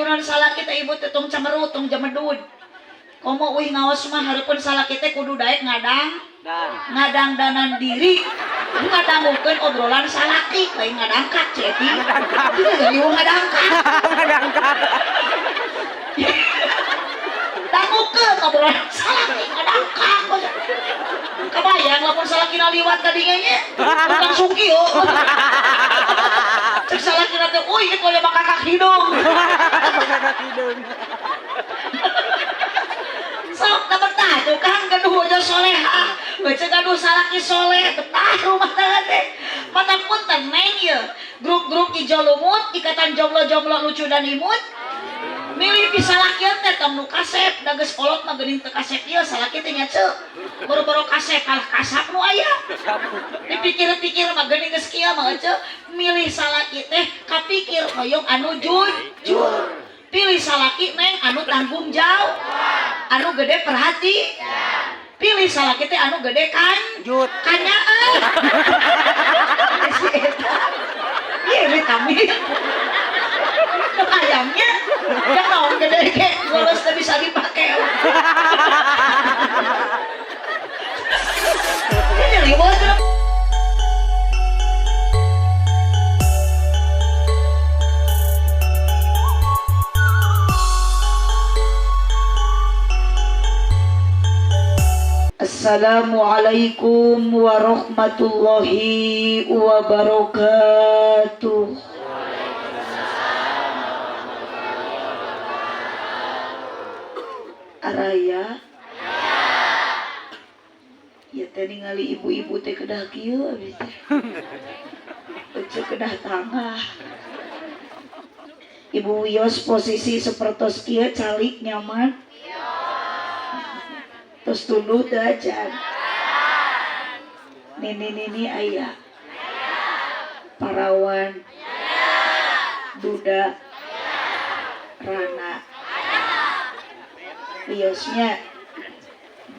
Ayunan salaki teh ibu teh tong cemerut tong jemedud. Komo uih ngaos mah hareupeun salaki teh kudu daek ngadang ngadangdanan diri. Ngadangukeun obrolan salaki lain ngadangkak ceti. Ieu ngadangkak. Ngadangkak. Dangukeun obrolan salaki ngadangkak. Kabayang lamun salakina liwat ka dinya nya. Langsung kieu. Cek salakina teh euy ieu teh bakakak hidung. Bakakak hidung. Sok da betah tuh Kang gaduh bojo solehah, baca gaduh salaki soleh, betah rumah tangga teh. Mata punten neng ieu. Grup-grup ijo lumut, ikatan jomblo-jomblo lucu dan imut. Milih di salakian teh tong nu kasep, da geus kolot mah geuning teu kasep ieu salaki teh nya ceu. Boro-boro kasep kalah kasap nu aya. Dipikir-pikir mah geuning geus kieu mah ceu, milih salaki teh kapikir hoyong anu jujur. Pilih salaki neng anu tanggung jawab, anu gede perhati. Pilih salaki teh anu gede kan Jut. Kanyaan. Si eta. Ieu vitamin. Ayamnya yang naon gede ge bolos teh bisa dipake. Ini liwat. Assalamualaikum warahmatullahi wabarakatuh. Araya. Ya teh ningali ibu-ibu teh kedah kieu abis teh. Ece kedah tangah. Ibu wios posisi sepertos kieu calik nyaman. Terus tunduh teu acan. Nini-nini aya. Parawan. Duda. Rana. Wiosnya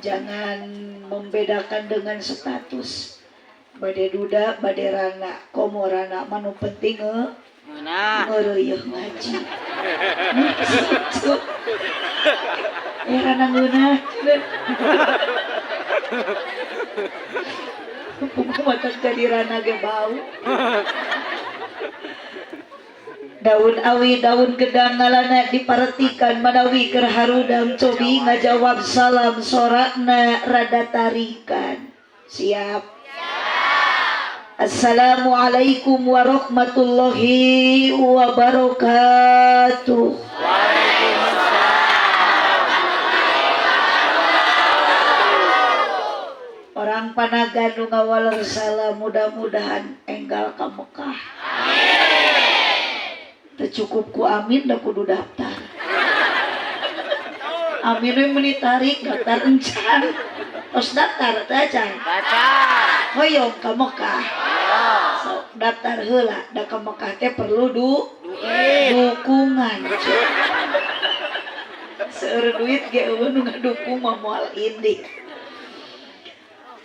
jangan membedakan dengan status. Bade duda, bade rana, komo rana mah nu penting ngeureuyeung ngaji. Rana ngeunah. Pugu mata jadi rana ge bau. Daun awi daun gedang ngalana diparetikan manawi keur harudam cobi ngajawab salam sorakna rada tarikan. Siap. Assalamualaikum warahmatullahi wabarakatuh. Orang Panagan nu ngawaler salam mudah-mudahan enggal ka Mekah. Teu cukup ku amin da kudu daftar. Amin we meuni tarik daftar encan. Tos daftar teh acan. Daftar. Hoyong ka Mekah. Sok daftar heula da ka Mekah teh perlu dukungan. Seueur duit ge eueuh nu ngadukung mah moal indit.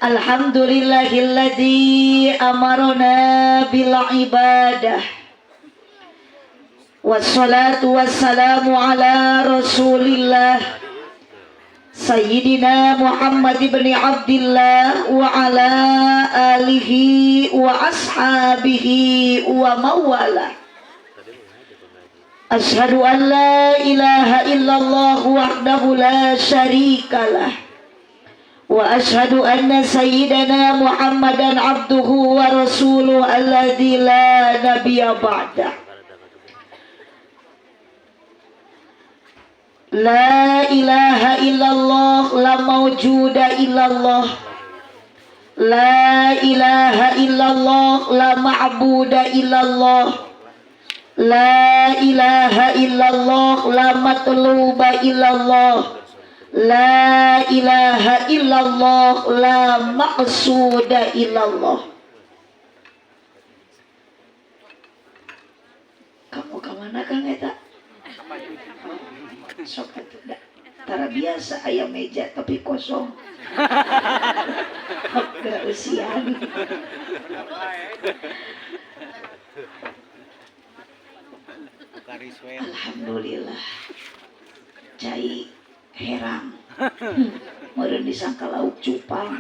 Alhamdulillahilladzi amarona bil ibadah. Wassalatu wassalamu ala Rasulillah Sayyidina Muhammad ibn Abdillah wa ala alihi wa ashabihi wa mawala. Ashhadu an la ilaha illallah wahdahu la syarikalah wa ashhadu anna sayyidana Muhammadan abduhu wa rasuluhu alladzi la nabiyya ba'dah. La ilaha illallah la mawjuda illallah. La ilaha illallah la ma'buda illallah. La ilaha illallah la matluba illallah. La ilaha illallah la maqsuda illallah. Kamu ke mana Kang eta? Sok atuh da. Tara biasa aya meja tapi kosong. Geura eusian. Riswen. Alhamdulillah, cai herang meureun disangka lauk cupang.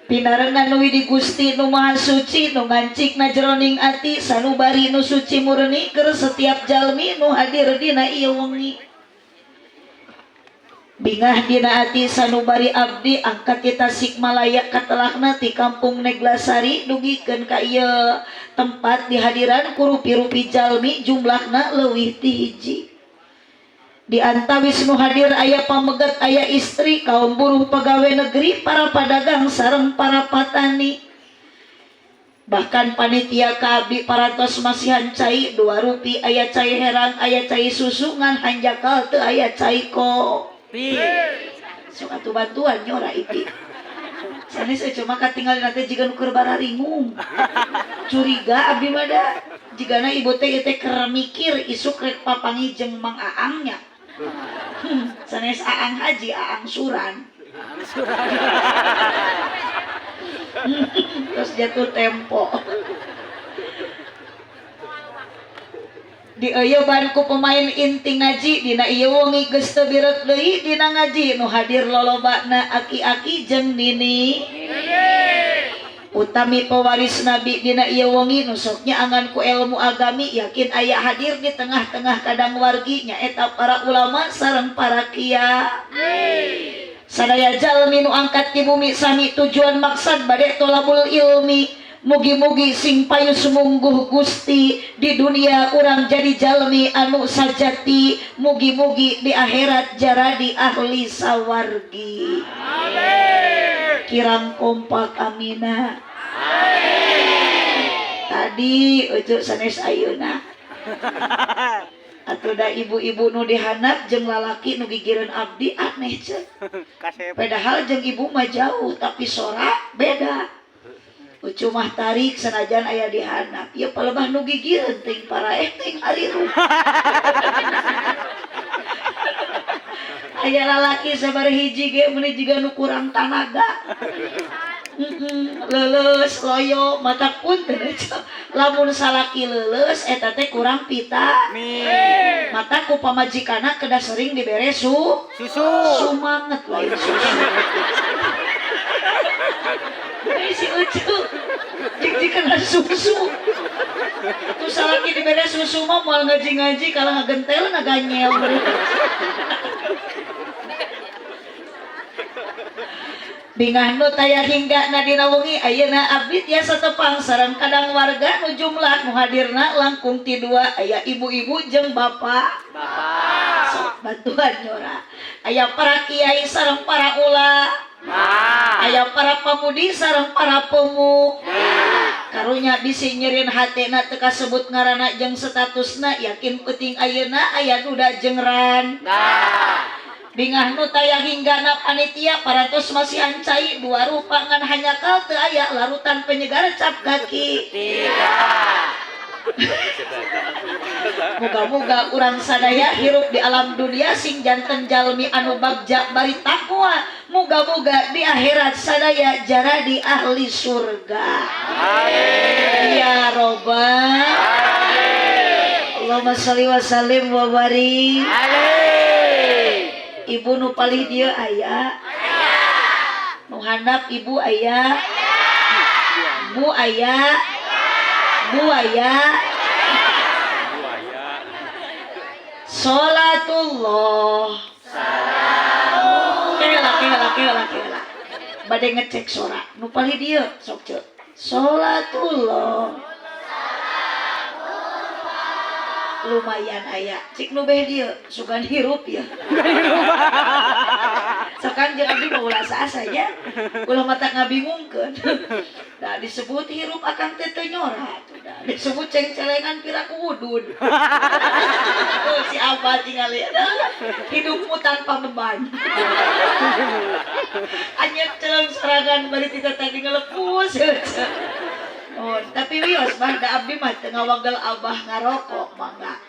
Pinarengan nu Widi Gusti nu Maha Suci nu ngancikna jeroning ati sanubari nu suci murni keur setiap jalmi nu hadir dina ieu wengi. Bingah dina ati sanubari abdi angkat ti Tasikmalaya katelahna ti kampung Neglasari dugikeun ka ieu tempat dihadiran ku rupi-rupi jalmi jumlahna leuwih ti hiji. Di antawis nu hadir aya pamegat, aya istri, kaum buruh pegawai negeri, para pedagang sareng para patani. Bahkan panitia ka abdi parantos masihan cai 2 rupi, aya cai herang, aya cai susu, ngan hanjakal teu aya cai kopi. Sok atuh bantuan nyora ipi. Sanes cuma katinggal teh jiga nu keur bararingung. Curiga abdi mah da. Jigana ibu teh ieu teh keur mikir isuk rek papangi jeung Mang Aangnya. Sanes Aang Haji, Aang Suran. Terus jatuh tempo. Dieuyeban ku pemain inti ngaji dina ieu wengi geus teu birek deui dina ngaji nu hadir lolobana aki-aki jeung nini. Utami pewaris nabi dina ieu wengi nu sok nyaangan ku ilmu agami yakin aya hadir di tengah-tengah kadang wargi nyaeta para ulama sareng para kiai. Sadaya jalmi nu angkat di bumi sami tujuan maksad bade tolabul ilmi. Mugi-mugi sing payu sumungguh Gusti di dunia urang jadi jalmi anu sajati, mugi-mugi di akhirat jaradi ahli sawargi. Amin. Kirang kompak amina. Amin. Tadi ujuk sanes ayeuna. Atuh da ibu-ibu nu dihandap jeung lalaki nu gigireun abdi aneh ceuk. Padahal jeung ibu mah jauh tapi sora beda. Ucu mah tarik sanajan aya dihandap. Ieu palebah nu gigireun teuing paraeh teuing harirup. Aya lalaki sabar hiji ge meuni jiga nu kurang tanaga. Leuleus loyo mata kun teh. Lamun salaki leuleus eta teh kurang pita. Mata ku pamajikanna kedah sering dibere susu. Sumanget lain susu. Si Ucu jik-jik kena susu. Tuh salaki dibere susu mah moal ngaji-ngaji kalau ngagentel ngaganyel. Bingah nu taya hingga nadina wengi ayeuna abdi tiasa tepang sareng kadang warga nu jumlah nu hadirna langkung ti 2 aya ibu-ibu jeung bapak. Bapak. Sok bantuan nyora. Aya para kiai sareng para ulama. Aya para pamudi sareng para pemu. Karunya bisi nyerin hatena teu kasebut ngaranna jeung statusna yakin penting ayeuna aya duda jeung randa. Bingah nu taya hinggana panitia parantos masihan cai 2 rupa ngan hanjakal teu aya larutan penyegar cap kaki. 3. Moga-moga urang sadaya hirup di alam dunia sing janten jalmi anu bagja bari takwa. Moga-moga di akhirat sadaya jaradi ahli surga. Amin. Ya robbal alamin. Allahumma sholli wa sallim wa barik. Amin. Ibu nu palih dieu aya. Nu handap ibu aya. Bu aya. Bu aya. Salatullah. Kela kela kela kela. Bade ngecek sora. Nu palih dieu sok ceuk. Salatullah. Lumayan aya. Cik nu beh dieu sugan hirup ya. Sokan jeung abdi mah ulah saasa nya. Ulah mata ngabingungkeun. Da disebut hirup akang teh teu nyora atuh da. Disebut cengcelengan piraku udud. Oh, si abah tingali. Hidupmu tanpa beban. Anyep celeng sorangan bari tita tadi ngelepus. Oh, tapi wios mah da abdi mah teu ngawagel abah ngarokok mangga.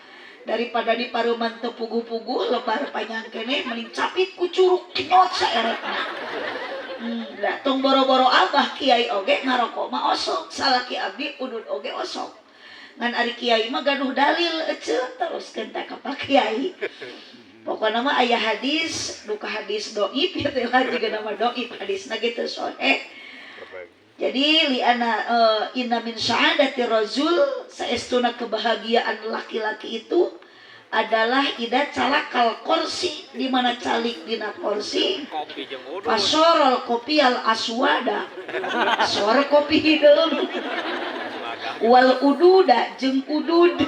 Daripada di paruman teu puguh-puguh lebar panjang keneh mending capit ku curug kenyot saeretna. Da tong boro-boro abah, kiai oge ngarokok mah osok, salaki abdi udud oge osok. Ngan ari kiai mah gaduh dalil ece teruskeun teh ka Pak Kiai. Pokokna mah aya hadis, duka hadis doif gitu lah, juga nama doif hadisna gitu sohe. Jadi liana inna min sa'adati rajul, saestuna kebahagiaan laki-laki itu adalah ida calakal kursi, di mana calik dina kursi, Kopi jeung udud. Fasorol kopial aswada, sor kopi hideung, wal ududa jeung udud.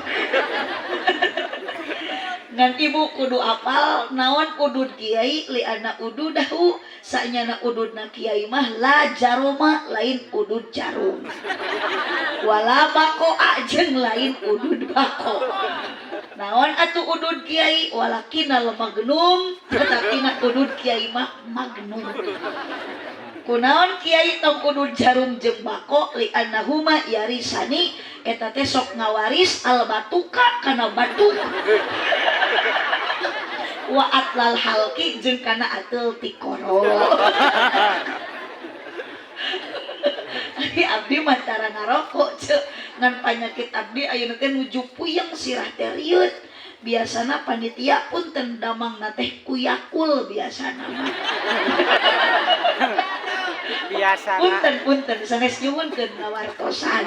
Ngan ibu kudu apal naon udud kiai, liana ududahu, sanyana ududna kiai mah la jaroma, lain udud jarum, wala bako jeung lain udud bako. Naon atuh udud kiai? Walakinal magnum, tetapi udud kiai mah magnum. Kunaon kiai tong udud jarum jeung bako? Li annahuma yarisani, eta teh sok ngawaris al batuka kana batuk, wa atlal halki jeung kana ateul tikoro. Ari abdi mah tara ngarokok ceu, ngan panyakit abdi ayeuna teh nuju puyeng, sirah teh rieut. Biasana panitia punten damangna teh kuyakul biasana mah. Biasa. Punten, punten, sanes nyuhunkeun, ngawartosan.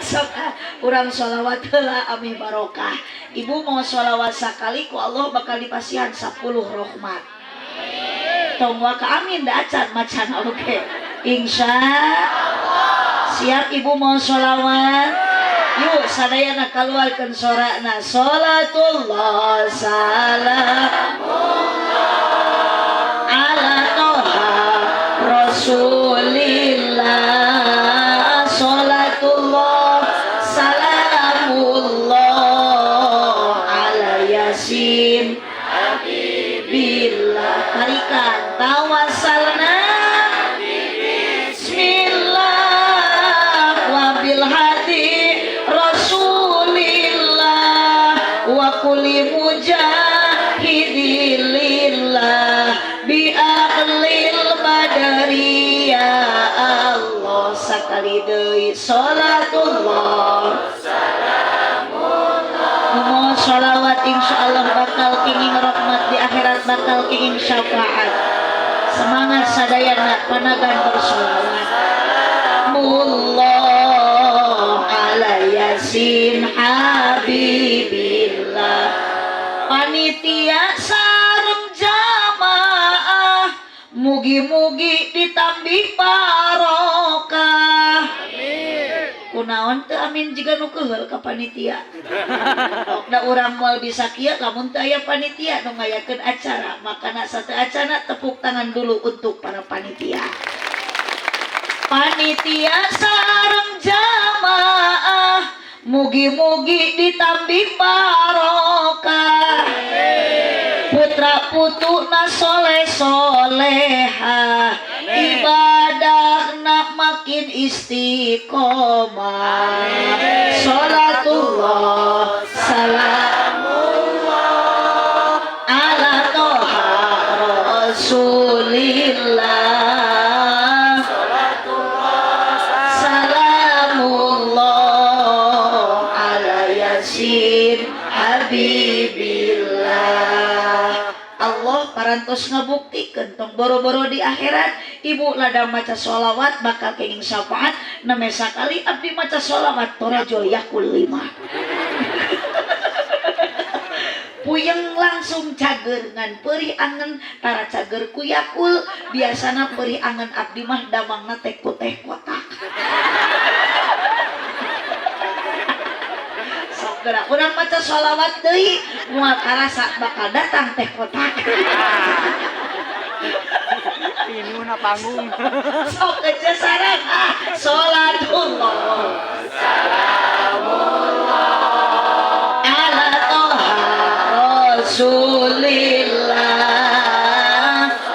Sok ah, urang sholawat heula amih barokah. Ibu mau sholawat sakali, ku Allah bakal dipasihan 10 rahmat. Tong waka amin da acan macan oge. Insya Allah. Siap ibu mau sholawat? Yuk sadayana keluarkan sorana, salatullah salamullah ala toha rasulillah, salatullah salamullah ala yasin habibillah. Tarikan tawassalna bismillah wa bil hadi rasulillah wa kulli mujahidin lillah bi ahlil badri ya Allah. Sakali deui, salatullah. Mau sholawat insya Allah bakal kenging rahmat di akhirat, bakal kenging syafaat. Semangat sadayana panagan bersolawat. Mullah ala yasin habibillah. Panitia sareng jamaah mugi-mugi ditambih barokah. Kunaon teu amin jiga nu keuheul ka panitia? Da urang moal bisa kieu lamun teu aya panitia nu ngayakeun acara. Makana satu acara tepuk tangan dulu untuk para panitia. Panitia sareng jamaah mugi-mugi ditambih barokah, putra putuna soleh soleha, ibadahna makin istiqomah. Salatullah salamullah ala toha rasulillah, salamullah ala yasin habibillah. Allah parantos ngabuktikeun, tong boro-boro di akhirat, ibu ladang maca sholawat bakal kenging syafaat. Neme sakali abdi maca sholawat torajo yakul lima, puyeng langsung cager, ngan perih angen tara cager kuyakul. Biasana perih angen abdi mah damangna teh ku teh kotak. Sok geura urang maca sholawat deui, moal karasa bakal datang teh kotak. Pinuna panggung. Sok aja sareng ah, salatullah salamullah ala toha rasulillah,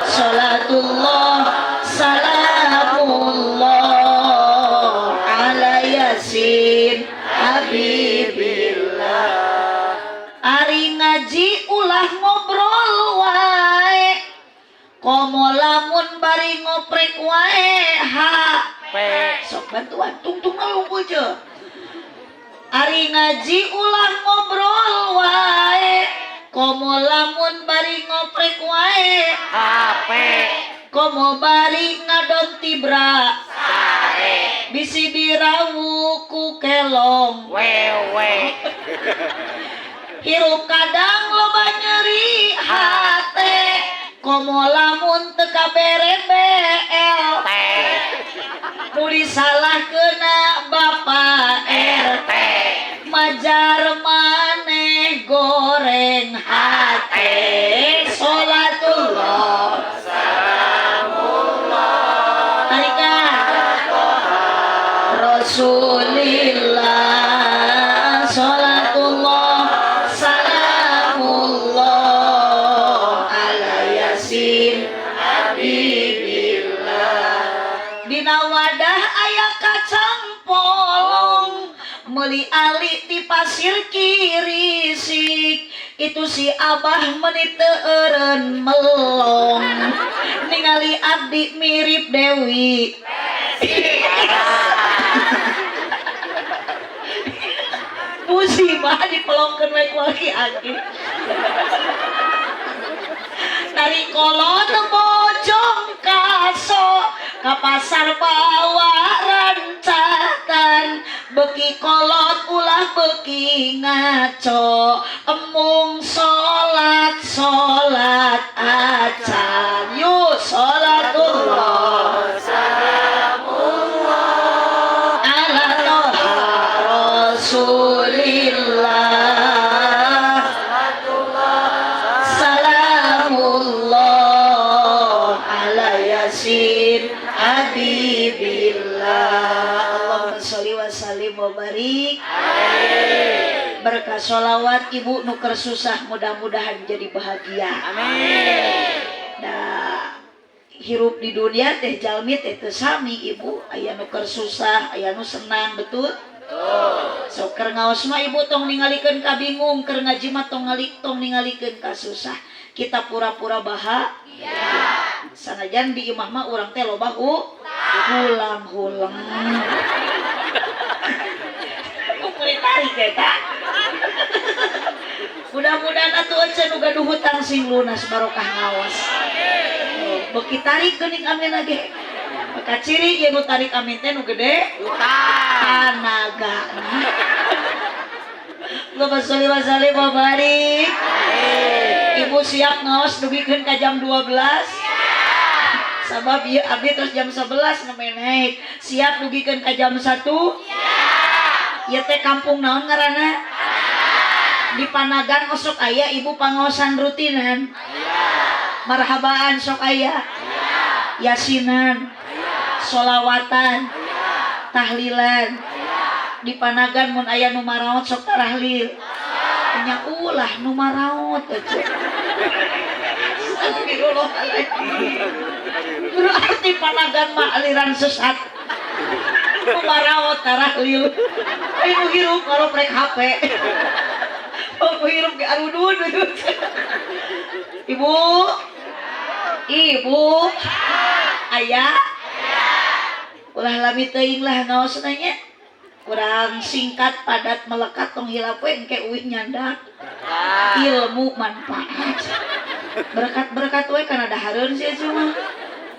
salatullah salamullah ala yasin habibillah. Ari ngaji ulah ngobrol wae, komo lamun bari ngoprek wae P. Sok bantuan tungtung unggul je. Ari ngaji ulah ngobrol wae, komo lamun bari ngoprek wae HP. Komo bari ngadon tibra Sare. Bisi dirawu ku kelong Wewe. Hirup kadang loba nyeri hate, komo lamun teu kabere BL T. Nu disalahkeuna Bapak RT. T. Majar maneh goreng hate. Salatullah salamullah tarikan Rasulillah. Salatullah salamullah ala Yasin Habibillah. Dina wadah aya kacang polong, meuli ali di pasir kirisik. Itu si abah meni teu eureun melong, ningali abdi mirip Dewi. Musibah dipelongkeun we ku aki-aki. Dari kolot bojong kaso ka pasar bawa rancatan, beki kolot ulah beki ngaco, emung salat salat acan. Yuk, salatullah Salamullah ala toha Rasulillah. Salamullah ala Yasin Habibillah. Allahumma sholli wa sallim wa barik. Berkah sholawat, ibu nu keur susah mudah-mudahan jadi bahagia. Amin. Nah, hirup di dunia teh jalmi teh teu sami, ibu, aya nu keur susah, aya nu senang, betul? So keur ngaos mah ibu tong ningalikeun ka bingung, keur ngaji mah tong ningalikeun ka susah. Kita pura-pura bahagia. Sanajan di imah mah urang teh loba hulang-hulang. Kumpul tarik eta. Mudah-mudahan atuh ece nu gaduh hutang sing lunas barokah ngaos. Beuki tarik geuning amin ge. Maka ciri ieu nu tarik amin teh nu gede Hutang. Tanaga. Allahumma sholli wa sallim wa barik. Ibu siap ngaos dugikeun ka jam 12? Sabab ieu abdi terus jam 11 nembe naik. Siap dugikeun ka jam 1? Ieu teh kampung naon ngaranna? Di Panagan osok aya ibu pangaosan rutinan. Marhabaan sok aya. Yasinan. Solawatan. Tahlilan. Di Panagan mun aya nu maraot sok tarahlil. Nya ulah nu maraot aja. Astagfirullahaladzim. Berarti Panagan mah aliran sesat. Nu maraot tarahlil. Ayo nu hirup ngaroprek HP. Oh, nu hirup ge arudud. Ibu. Ibu. Ayah. Ulah lami teuing lah ngaosna nya. Kurang singkat padat melekat, tong hilap we engke uih nyandak. Ilmu manfaat. Berkat-berkat we kana dahareun sih cuma.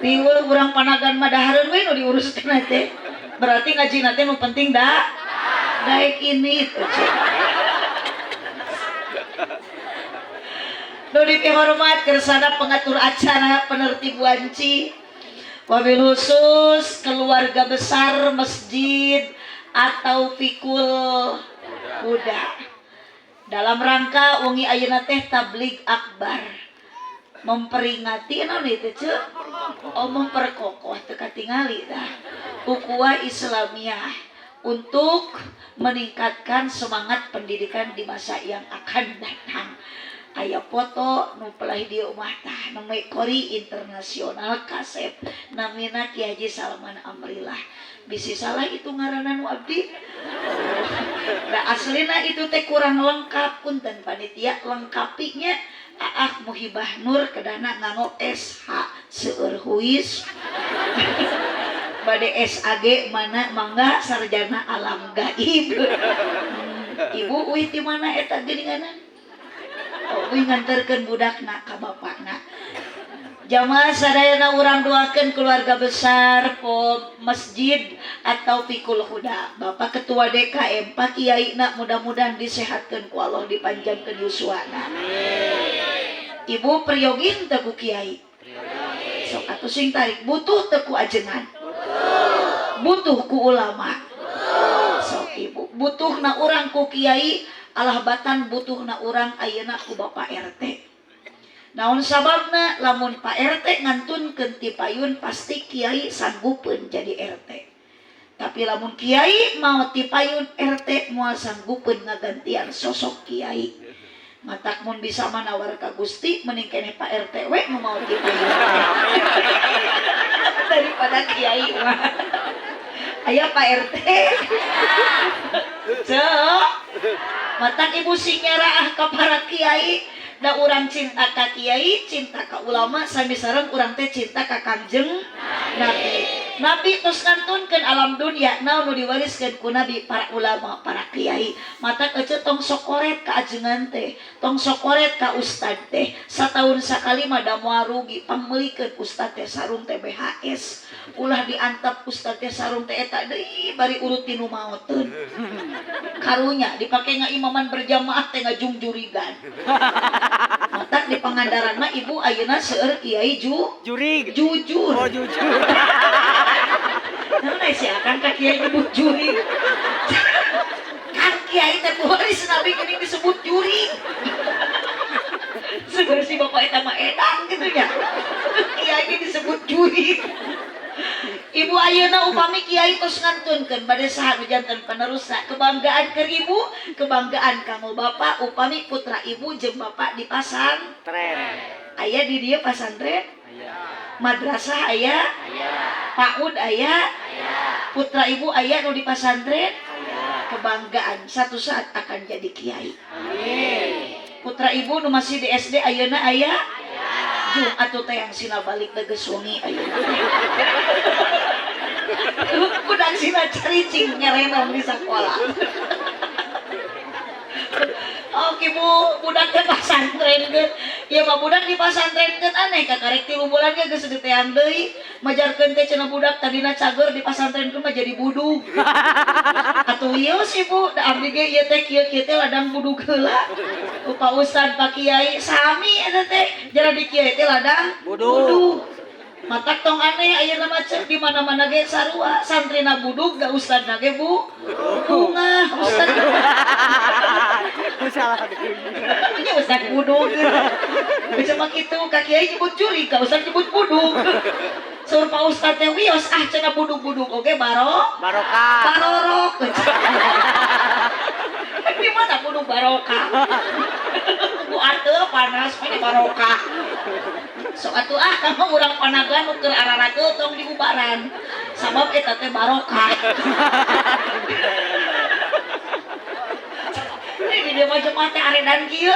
Riweuh urang Panagan mah dahareun we nu diuruskeun teh. Berarti ngaji teh nu penting da daek ini tuh. Nu dipihormat kersana pengatur acara penertib wanci, wabil khusus keluarga besar masjid atau Fikul Huda dalam rangka wengi ayeuna teh tablig akbar memperingati naon ieu teh, Ceu? Oh, memperkokoh teu katingali dah ukhuwah Islamiyah untuk meningkatkan semangat pendidikan di masa yang akan datang. Aya foto nu pelah di umah tah nu kori internasional kasep namina Ki Haji Salman Amrillah. Bisi salah itu ngaranna nu abdi. Nah, aslina itu teh kurang lengkap, punten panitia lengkapinya. Aah Muhibah Nur kedana nganggo SH. Seueur huis. Bade SAG mana mangga sarjana alam gaib. Ibu uih ti mana eta geuninganan? Oh, uih nganterkeun budakna ka bapakna. Jamaah sadayana urang doakeun keluarga besar pom masjid atau Pikul Huda. Bapak Ketua DKM, Pak Kiai na mudah-mudahan disehatkeun ku Allah, dipanjangkeun yuswana. Ibu priyogin teu ku kiai? Sok atuh sing tarik, butuh teu ku ajengan? Butuh ku ulama? Sok ibu, butuhna urang ku kiai, alah batan butuhna urang ayeuna ku Bapak RT. Naon sababna? Lamun Pak RT ngantunkeun ti payun pasti kiai sanggupeun jadi RT. Tapi lamun kiai mau ti payun, RT moal sanggupeun ngagantian sosok kiai. Matak mun bisa manawar ka Gusti mending keneh Pak RT we nu mau ti payun daripada kiai mah. Aya Pak RT. Cek. Matak ibu sing nyaraah ka para kiai, da urang cinta ka kiai, cinta ka ulama, sami sareng urang teh cinta ka Kangjeng Nabi. Nabi tos ngantunkeun alam dunia, naon nu diwariskeun ku Nabi? Para ulama, para kiai. Matak ece tong sokoret ka ajengan teh, tong sokoret ka ustad teh. Sataun sakali mah da moal rugi, pangmeulikeun ustad teh sarung teh BHS. Ulah diantap ustad teh sarung teh eta deui bari urut ti nu maoteun. Karunya dipake ngaimaman berjamaah teh ngajungjurigan. Matak di Pangandaran mah ibu ayeuna seueur kiai Jurig. Jujur. Oh, jujur. Naon si akang ka kiai nyebut jurig? Kan kiai teh waris Nabi geuning disebut jurig. Seger si bapak eta mah edan gitu nya. Kiai disebut jurig. Ibu ayeuna upami kiai tos ngantunkeun bade saha nu janten penerusna? Kebanggaan keur ibu, kebanggaan kanggo bapak upami putra ibu jeung bapak di pasantren. Tren. Aya di dieu pasantren? Aya. Madrasah aya? Aya. PAUD aya? Aya. Putra ibu aya nu di pasantren? Aya. Kebanggaan satu saat akan jadi kiai. Amin. Putra ibu nu masih di SD ayeuna aya? Jung atuh teh yang sina balik geus wengi ayeuna. Kudang sina caricing nyerenong di sekolah. Oke bu, budak teh pasantrenkeun. Ieu mah budak di pasantrenkeun aneh kakarek 3 bulan ge geus diteang deui. Majarkeun teh cenah budak tadina cager di pasantrenkeun mah jadi budug. Atuh ieu sih bu, da abdi ge ieu teh kieu-kieu teh ladang budug heula. Ku Pak Ustad, Pak Kiai sami eta teh. Jara di kiai teh ladang budug. Budug. Matak tong aneh ayeuna mah cek di mana-mana ge sarua, santrina budug da ustadna ge bu. Bungah ustad. Salah deui. Nya ustad budug. Bisa mah kitu ka kiai nyebut jurig, ka ustad nyebut budug. Saur Pak Ustad teh wios ah cenah budug-budug oge baro barokah. Barorok. Di mana budug barokah? Bu arte panas ini barokah. Sok atuh ah kamu urang panagan nu keur ararakeul tong diubaran. Sabab eta teh barokah. Ini dia mah jemaah teh aredan kieu.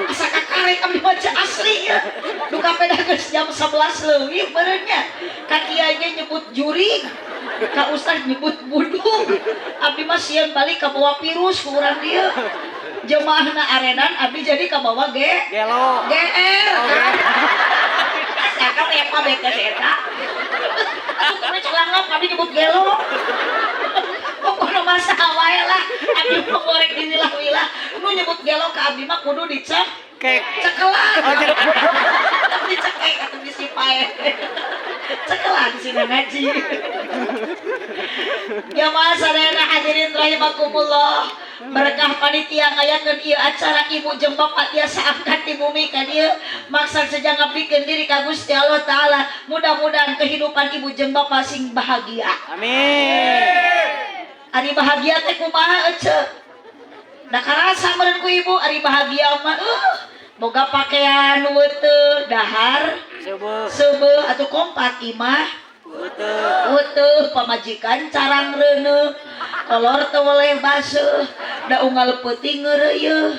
Asa kakarek abdi mah asli ya. Duka peda geus jam 11 leuwih meureun nya. Ka kiai ge nyebut jurig, ka ustad nyebut budug. Abdi mah sieun balik kabawa virus ku urang dieu. Jemaahna aredan abdi jadi kabawa ge gelo. GR. Asa ka teh apa bete eta. Atuh kudu celangap abdi nyebut gelo. Pokokna masa wae lah abdi mah goreng di wilah-wilah nu nyebut gelo ka abdi mah kudu dicek kek cekelan. Oh, cekelan. Tapi dicekek atuh disipae. Cekelan sina ngaji. Jamaah sadayana hadirin rahimakumullah. Berkah panitia ngayakeun ieu acara ibu jeung bapak tiasa angkat di bumi ka dieu maksad sejang ngabdikeun diri ka Gusti Allah Taala. Mudah-mudahan kehidupan ibu jeung bapak sing bahagia. Amin. Ari bahagia teh kumaha ece? Da karasa meureun ku ibu ari bahagia mah boga pakaian weuteuk, dahar seubeuh. Seubeuh atuh kompak imah weuteuk. Weuteuk pamajikan carang reuneuh, kolor teu weleh baseuh, da unggal peuting ngeureuyeuh.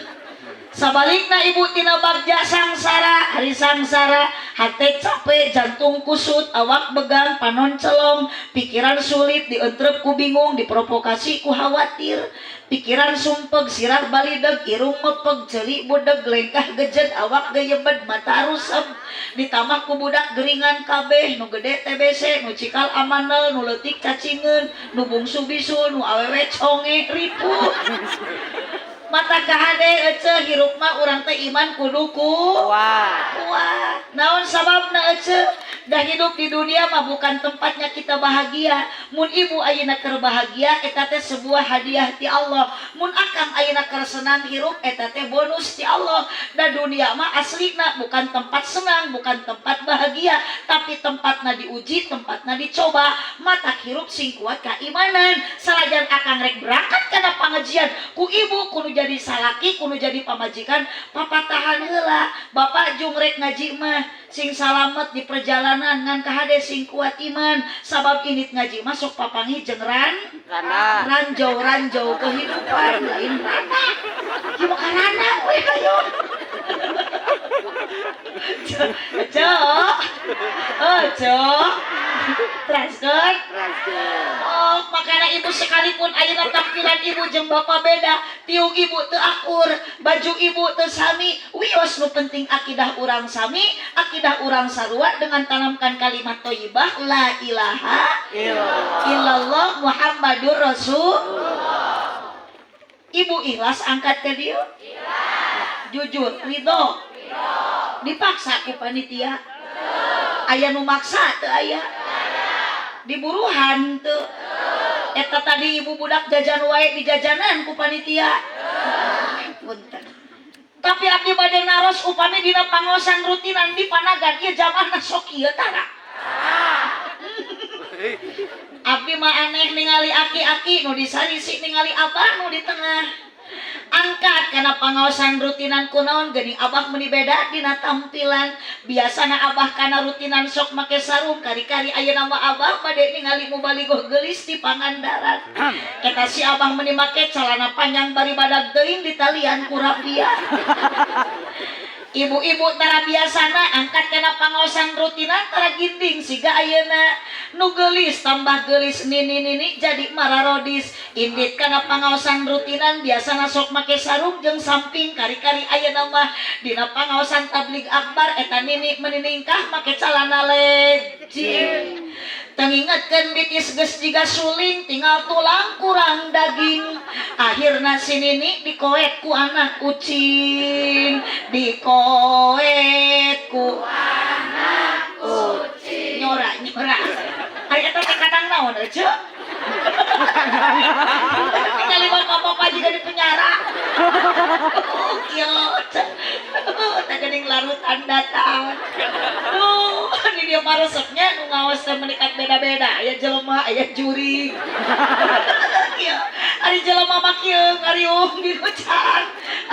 Sabalikna ibu tina bagja sangsara, hari sangsara, Hate capek, jantung kusut, awak begang, panon celong, pikiran sulit, dientrep ku bingung, diprovokasi ku khawatir, pikiran sumpeg, sirah balideg, irung mepeg, ceuli budeg, lengkah gejed, awak geyebed, mata rusem, ditambah ku budak geringan kabeh, nu gede TBC, nu cikal amanel, nu leutik cacingeun, nu bungsu bisul, nu awewe conge, riput. Mata kahade ece, hirup mah urang teh iman kudu ku Kuat. Kuat. Naon sababna, ece? Dah hidup di dunia mah bukan tempatnya kita bahagia. Mun ibu ayeuna keur bahagia, eta teh sebuah hadiah ti Allah. Mun akang ayeuna keur senang hirup, eta teh bonus ti Allah. Da dunia mah aslina bukan tempat senang, bukan tempat bahagia, tapi tempatna diuji, tempatna dicoba. Mata hirup sing kuat keimanan. Salajan akang rek berangkat kana pangajian, ku ibu kudu jadi salaki, kudu jadi pamajikan, papatahan heula. Bapak jung rek ngaji mah sing salamet di perjalanan, ngan kahade sing kuat iman, sabab indit ngaji masuk papanggih jeung Rana. Ranjau ranjau kehidupan, lain rana. Ya maka rana we hayo. Cok, oh cok, teraskeun. Oh, makanya ibu sekalipun ayeuna tampilan ibu jeung bapak beda, tiung ibu teu akur, baju ibu teu sami, wios nu penting akidah urang sami, akidah urang sarua dengan tanamkan kalimat thayyibah la ilaha illallah Muhammadur Rasul. Ibu ikhlas angkat ke dia? Jujur, ridho. Dipaksa ku panitia? Aya nu maksa teu aya? Diburuhan teu? Eta tadi ibu budak jajan wae di jajanan ku panitia? Punten. Tapi abdi bade naros, upami dina pangaosan rutinan di panagan ieu jamahna sok kieu tara? Abdi mah aneh ningali aki-aki nu disarisi, ningali abah nu di tengah. Angkat karena pangaosan rutinan, kunaon geuning abah meuni beda dina tampilan? Biasana abah kana rutinan sok make sarung, kari-kari ayeuna mah abah bade ningali mubalighah geulis di Pangandaran. Eta si abah meuni make celana panjang bari badag teuing ditalian ku rapia. Ibu-ibu tara biasana angkat kana pangaosan rutinan, tara ginding siga ayeuna. Nu geulis tambah geulis, nini-nini jadi mararodis. Indit kana pangaosan rutinan biasana sok make sarung jeung samping, kari-kari ayeuna mah dina pangaosan tablig akbar eta nini meniningkah make calana legging. Tengingetkeun bitis geus jiga suling, tinggal tulang kurang daging. Akhirna si nini dikoet ku anak kucing, dikoet ku anak kucing. Nyora nyora, ari eta teh kadang naon euceu? Tinggal bapak-bapak juga di penjara. Oh, kieu teh geuning larutan datang. Duh, di dia maresepnya nu ngaos teh menikat beda-beda, aya jelema, aya jurig. Kieu ari jelema mah kieu ngariung di nu can,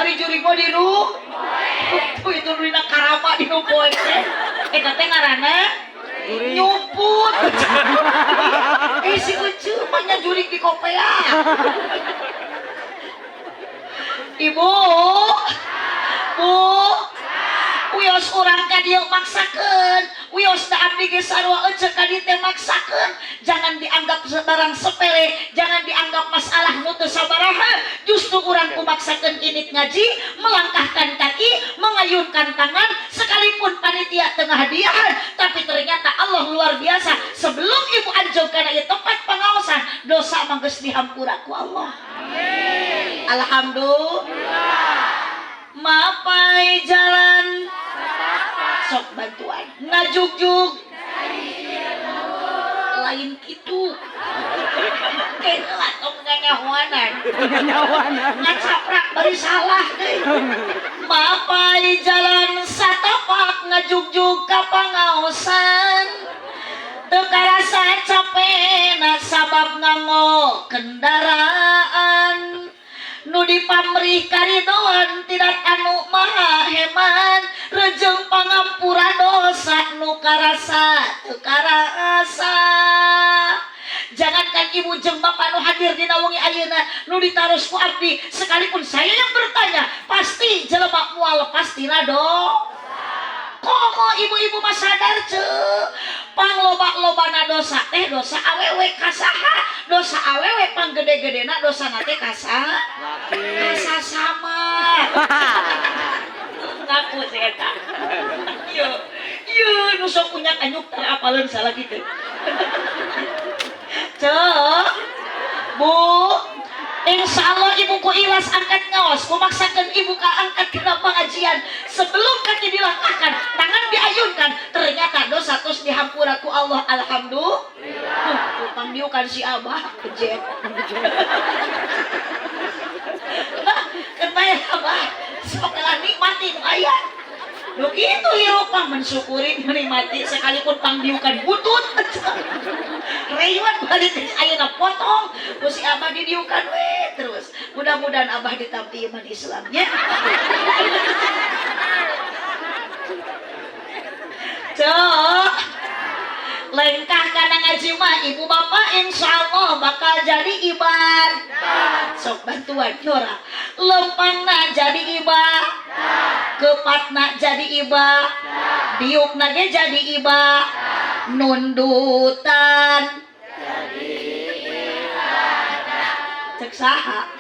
ari jurig mah di nu tuh itu dina karama di nu poek teh. Eta teh ngaranna nyumput. Eh, si Ucu mah nya jurig di kopea. Ibu, bu, wios urang ka dieu maksakeun, wios da abdi ge sarua ece ka dieu teh maksakeun. Jangan dianggap barang sepele, jangan dianggap masalah nu teu sabaraha. Justru urang ku maksakeun indit ngaji, melangkahkan kaki, mengayunkan tangan, sekalipun panitia tengah hadiahan, tapi ternyata Allah luar biasa. Sebelum ibu anjog kana ieu tempat pengaosan, dosa mah geus dihampura ku Allah. Alhamdulillah. Mapai jalan sok bantuan ngajugjug lain kitu kayak tong nganyahoanan. Nyawanan. Ngacaprak bari salah deui. Mapai jalan satapak ngajugjug ka pangaosan, teu karasa capena sabab nganggo kendaraan nu dipamrih karidoan tidak anu maha heman, rejeng pangampura dosa nu karasa teu karasa. Jangankan ibu jeung bapak nu hadir dina wengi ayeuna nu ditaros ku abdi, sekalipun saya yang bertanya, pasti jelema moal lepas tina do. Komo ibu-ibu mah sadar ceu. Pangloba-lobana dosa teh dosa awewe kasaha, dosa awewe panggede-gedena dosana teh kasa Laki. Kasasama. Ngaku sih eta. Ieu, ieu nu sok unyak anyuk tara apaleun salah kitu. Ceu, Bu, insya Allah ibu ku ikhlas angkat ngaos, ku maksakan ibu ka angkat kena pengajian. Sebelum kaki dilangkahkan, tangan diayunkan, ternyata dosa terus dihampura ku Allah. Alhamdulillah. Pangdiukan si Abah, kejet. Kebayang Abah, sok lah nikmati nu aya. Nu kitu hirup mah mensyukuri, menikmati sekalipun pangdiukan butut. Reyot balik ayeuna potong ku si Abah didiukan we terus. Mudah-mudahan Abah ditampi iman Islamnya. Cok. Lengkah kana ngaji mah ibu bapak insya Allah bakal jadi ibadah. Sok bantuan nyora. Lempangna jadi ibadah. Kepatna jadi ibadah. Diukna ge jadi ibadah. Nundutan cek saha.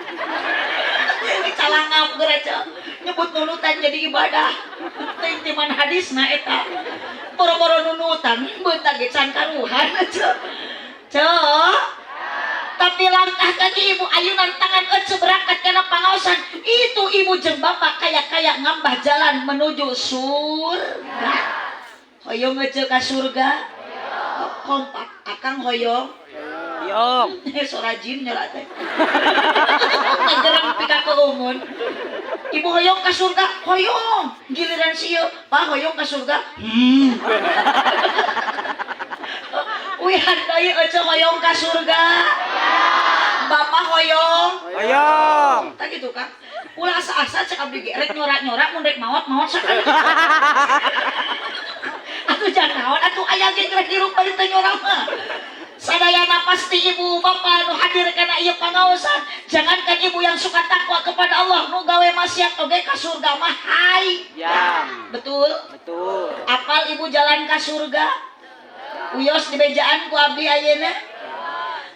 Ini calangap geura cek. Nyebut nunutan jadi ibadah. Teuing ti mana hadisna eta. Boro-boro nunutan beunta ge can karuhan cek. Cek. Tapi langkah kaki ibu ayunan tangan ece berangkat karena pangaosan itu ibu jeung bapak kaya-kaya ngambah jalan menuju surga. Hoyong ece ka surga. Kompak akang hoyong. Yong. Sora jin nyora teh. Ngagerang pika keumun. Ibu hoyong ka surga, hoyong. Giliran si ieu, Pak hoyong ka surga. Wihan deui ece hoyong ka surga. Bapak hoyong. Hoyong. Tah kitu Kang. Ulah asa-asa cek abdi ge rek nyora-nyora mun rek maot-maot sakali. Atuh jangan naon atuh aya ge rek hirup bari teu nyora mah. Sadayana pasti ibu bapak nu hadir kana ieu pangaosan. Jangankan ibu yang suka takwa kepada Allah nu gawe maksiat oge ka surga mah hai. Yang. Betul? Betul. Apal ibu jalan ka surga? Uyos di bejaan ku abdi ayeuna.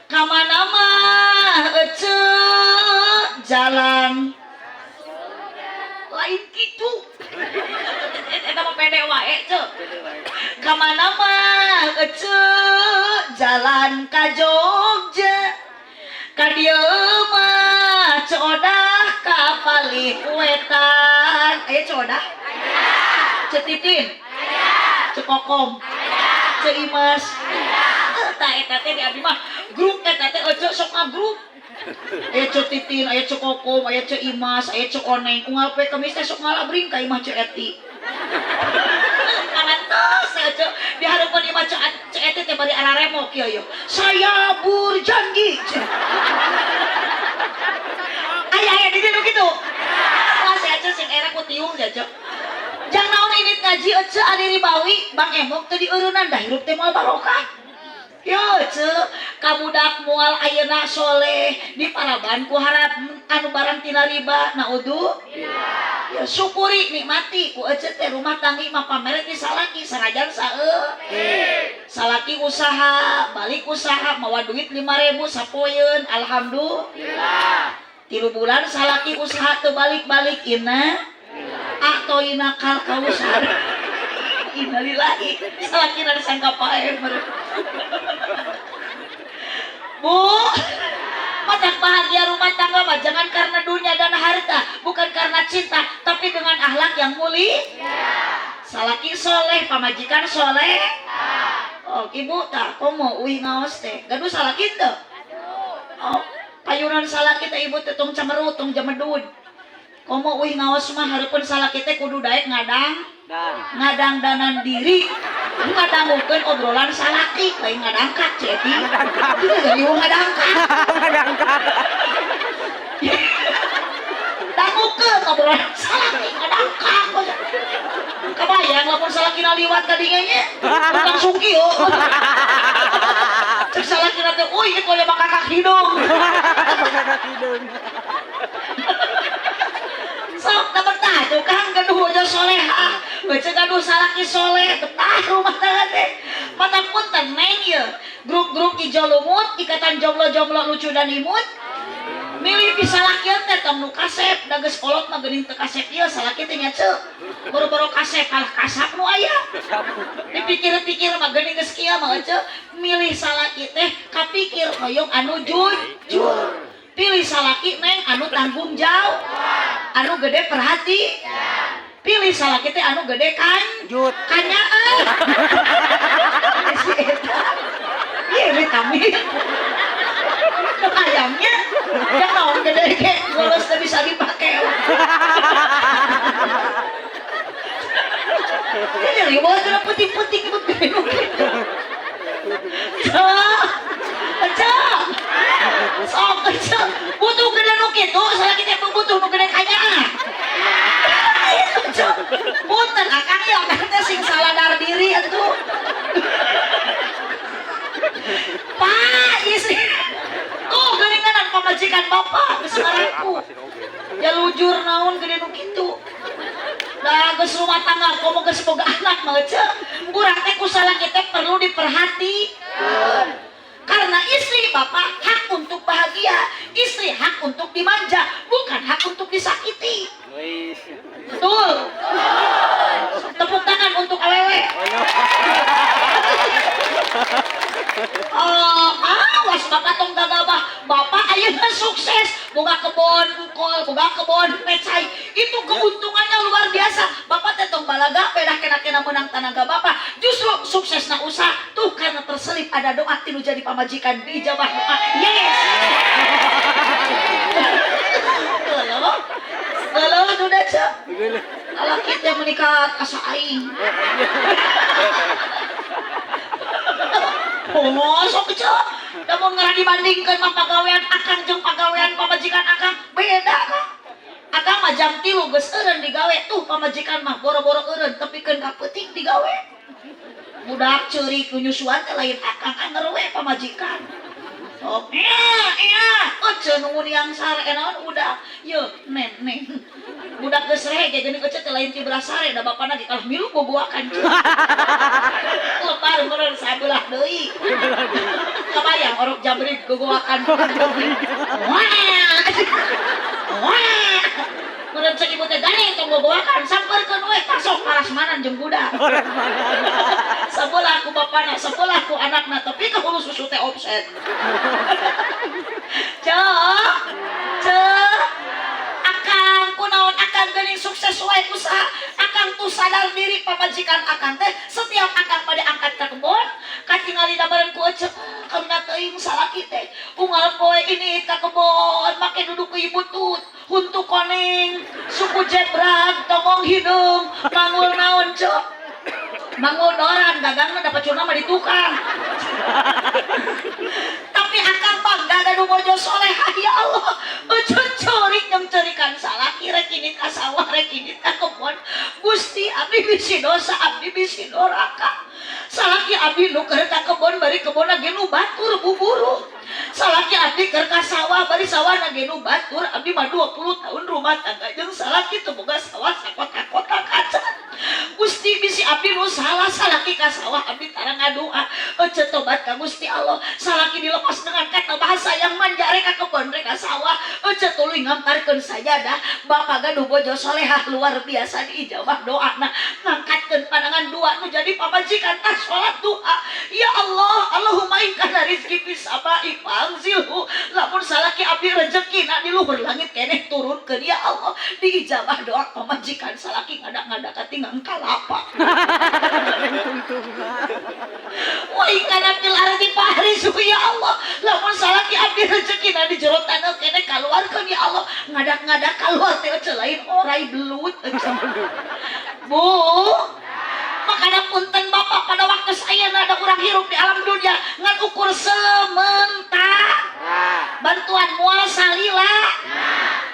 Ka mana mah ece jalan lain kitu. Eta mah pede wae ceu. Ka mana mah ece jalan ka Jogja. Ka dieu mah codah ka palih wetan. Aya codah? Aya. Ceu Titin? Aya. Ceu Kokom? Aya. Ceu Imas? Aya. Tah eta teh di abdi mah grup eta teh ece sok ngagrup. Aya Ceu Titin, aya Ceu Kokom, aya Ceu Imas, aya Ceu Oneng. Unggal poe Kemis teh sok ngalabring ka imah Ceu Eti. Pangantos teh Ceu di hareupeun imah Ceu Eti teh bari araremok ieu ieu. Saya berjanji. Aya aya di dieu kitu. Wah si Ece sing era ku tiung ya Ceu. Jang naon ini ngaji ece ari ribawi Bang Emok teu dieureunnan dah hirup teh moal barokah. Yo ce, kabudak mual ayeuna soleh di paraban ku harap anu barang tina riba naudu. Ya syukuri nikmati ku ece teh rumah tangga mah pamere ti salaki sanajan saeu. Salaki usaha, balik usaha mawa duit 5.000 sapoeun alhamdulillah. 3 bulan salaki usaha teu balik-balik inna atoina kal kausar. Innalillahi salakina disangka pae. Bu, matak bahagia rumah tangga mah jangan karena dunia dan harta, bukan karena cinta, tapi dengan akhlak yang mulia. Salaki soleh, pamajikan soleh. Oh, ibu tak komo uih ngaos teh. Gaduh salaki teu? Oh, payunan salaki teh ibu teh tong camerut, tong jamedud. Komo uih ngaos mah hareupeun salaki teh kudu daek ngadang. Ngadangdanan diri, ngadangukeun obrolan salaki, lain ngadangkak Ceu Eti. Ngadangkak. Ieu ngadangkak. Ngadangkak. Dangukeun obrolan salaki ngadangkak. Kabayang lamun salakina liwat ka dinya nya, langsung kieu. Cek salakina teh, "Uy, ieu koyo bakakak hidung." Bakakak hidung. Sok da betah tuh Kang gaduh bojo solehah. Baca gaduh salaki soleh, betah rumah tangga teh. Mata punten, neng, ye grup-grup ijo lumut, ikatan jomblo-jomblo lucu dan imut, milih bisa lakian teh tong nu kasep, da geus kolot mah geuning teu kasep ieu salaki teh nya, ceu. Boro-boro kasep, kalah kasap nu aya. Dipikir-pikir mah geuning geus kieu mah, ceu, milih salaki teh kapikir hoyong anu jujur. Pilih salaki, neng, anu tanggung jawab, anu gede perhati. Pilih salaki teh anu gede kan Jut. Kanyaah si eta. Iya, vitamin. Ayamnya yang naon gede ge bolos teu bisa dipake. Ini ribut kena putih-putih gitu gede nu kitu. Cok, cok, sok, cok, butuh gede nu kitu, salaki teh butuh nu gede kanyaah. Itu, cok. Punten akang ya, akang teh sing saladar diri atuh. Pak, istri. Tuh geuningan pamajikan bapak geus ngaraku. Ya lujur naon gede nu kitu. Da geus rumah tangga komo geus boga anak mah, ceu. Urang teh ku salaki teh perlu diperhatikan. Karena istri bapak hak untuk bahagia, istri hak untuk dimanja, bukan hak untuk disakiti. Wis. Betul. Tepuk tangan untuk awewe. Oh, awas bapak tong gagabah. Bapak ayeuna sukses, boga kebon kol, boga kebon pecai. Itu keuntungannya luar biasa. Bapak teh tong balaga pedah kena-kena menang tanaga bapak. Justru suksesna usaha tuh karena terselip ada doa tinu jadi pamajikan, diijabah doa. Yes. Geuleuh. Geuleuh duda, cek. Lalaki teh menikah asa aing. Oh, sok kecil. Namun ngarah dibandingkan mah pagawean akang jeung pagawean pamajikan akang beda kan. Akang mah jam 3 geus eureun digawe, tuh pamajikan mah boro-boro eureun tepikeun ka peuting digawe. Budak ceurik nu nyusuan teh lain akang, anger we pamajikan. Sok iya iya, ece nunggu yang sare naon udah. Ye neng. Budak geus rehe ge geuning ece teh lain ti belah sare da bapana ge kalah milu boboakan ceu. Lebar meureun sabelah deui. Kabayang orok jabrik gogoakan. Wah. Wah. Meureun cek ibu teh gandeng tong gogoakan, sampeurkeun we tasok parasmanan jeung budak. Sebelah ku bapana, sebelah ku anakna, tapi ke hulu susu teh offset. Cek, cek, akang kunaon akang geuning sukses wae usaha. Akang tuh sadar diri pamajikan akang teh setiap akang pada angkat ke kebon, katingali dabaran ku ece, karena teuing salaki teh unggal poe ini ka kebon, make duduk ke ibu tut, huntu koneng, suku jebrak, tongong hidung, manggul naon cek. Manggul doran, gagangna dapat cuna mah di tukang. Tapi akang bangga gaduh bojo solehah, ya Allah. Ece ceurik jeung ceurikan salaki rek ini ka sawah rek ini ka kebon. Gusti abdi bisi dosa, abdi bisi doraka. Salaki abdi nu keur ka kebon bari kebonna ge nu batur buburu. Salaki abdi keur ka sawah bari sawahna ge nu batur. Abdi mah 20 tahun rumah tangga jeung salaki teu boga sawah sakota-kota kaca. Gusti bisi abdi nu salah, salaki ka sawah abdi tara ngadua. Ece tobat ka Gusti Allah. Salaki dilepas dengan kata bahasa yang manja rek ka kebon rek ka sawah. Ece tuluy ngamparkeun sajadah. Bapak gaduh bojo solehah luar biasa diijabah doana. Ngangkatkeun pandangan dua nu jadi pamajikan tas salat doa. Ya Allah, Allahumma in kana rizki fis sama'i fa'anzilhu. Lamun salaki abdi rezekina di luhur langit keneh turunkeun ya Allah. Diijabah doa pamajikan salaki ngadak-ngadak katinggang kalapa. Wa in kana fil ardi fahrisu ya Allah. Lamun salaki abdi rezekina di jero taneuh keneh kaluarkeun ya Allah. Ngadak-ngadak kaluar teh ece lain orai belut ece. Bu, makanya punten bapak pada waktu saya ada kurang hirup di alam dunia ngan ukur sementara bantuan mual salila.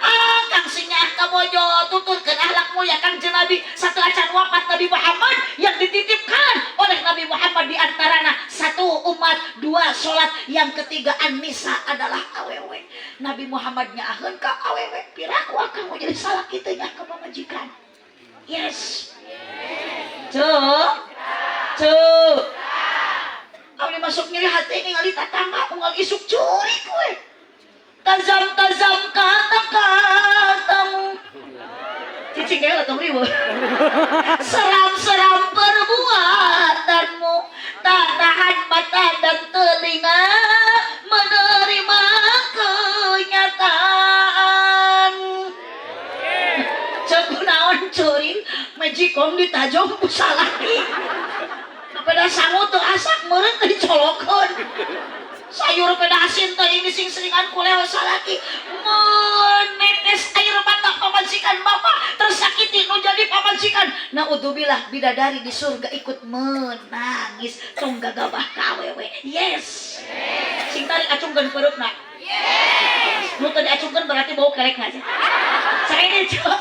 Ah, kang sinyah kabojo tuturkeun akhlak mulia Kangjeng Nabi satu acan wafat Nabi Muhammad yang dititipkan oleh Nabi Muhammad di antarana satu umat, dua sholat, yang ketiga an-nisa adalah awewe. Nabi Muhammad nyaaheun ka awewe piraku akang mau jadi salaki teh nya ka pamajikan. Yes. Cek, cek. Abdi masuk nyeri hati ningali tatangga unggal isuk curik we. Tajam tajam kata-katamu. Cicing kayak tong riweuh. Seram-seram perbuatanmu. Tak tahan mata dan telinga menerima kenyataan. Cek naon ceurik magicom ditajong ku salaki. Pada sangu teu asak meureun teh dicolokeun. Sayur peda asin teh ini sing seringan ku leo salaki. Menetes air mata pamajikan bapak tersakiti nu jadi pamajikan. Naudzubillah, bidadari di surga ikut menangis, tong gagabah ka awewe. Yes. Sing tarik acungkeun pereupna. Yes. Nu teu diacungkeun berarti bau kelek aja. Saya cok.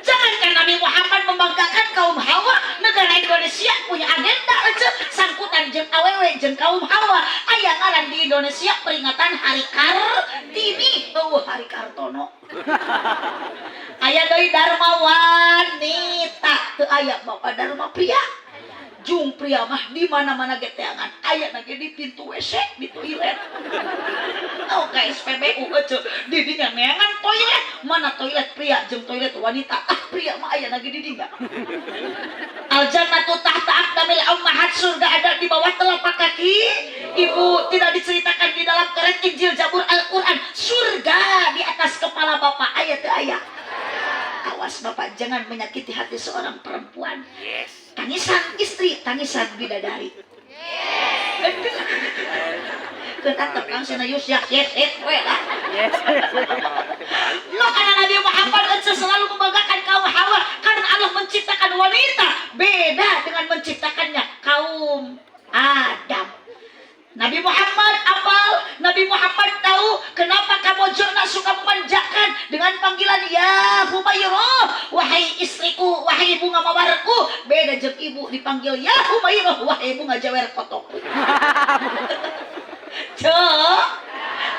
Jangankan Nabi Muhammad membanggakan kaum Hawa, negara Indonesia punya agenda aja sangkutan jeung awewe jeung kaum Hawa. Aya ngaran di Indonesia peringatan Hari Kartini, eueuh Hari Kartono. Aya deui Dharma Wanita, teu aya Bapak Dharma Pria. Jung pria mah di mana-mana ge teangan. Aya na ge di pintu WC, di toilet. Oh, ka SPBU aja. Di dinya neangan toilet. Mana toilet pria jeung toilet wanita? Ah, pria mah aya lagi di dinya. Al jannatu tahta aqdamil ummahat, surga ada di bawah telapak kaki ibu. Tidak diceritakan di dalam keren Injil, Zabur, Al-Quran. Surga di atas kepala bapak aya teu aya? Awas bapak, jangan menyakiti hati seorang perempuan. Yes. Tangisan istri, tangisan bidadari. Yes. Keun langsung yus ya yes yes we lah. Yes. Makanya Nabi Muhammad itu selalu membanggakan kaum Hawa karena Allah menciptakan wanita beda dengan menciptakannya kaum Adam. Nabi Muhammad apal, Nabi Muhammad tahu kenapa kamojona suka memanjakan dengan panggilan ya Humairah, wahai istriku, wahai bunga mawarku. Beda jeung ibu dipanggil ya Humairah, wahai bunga jawer kotokku. Cek,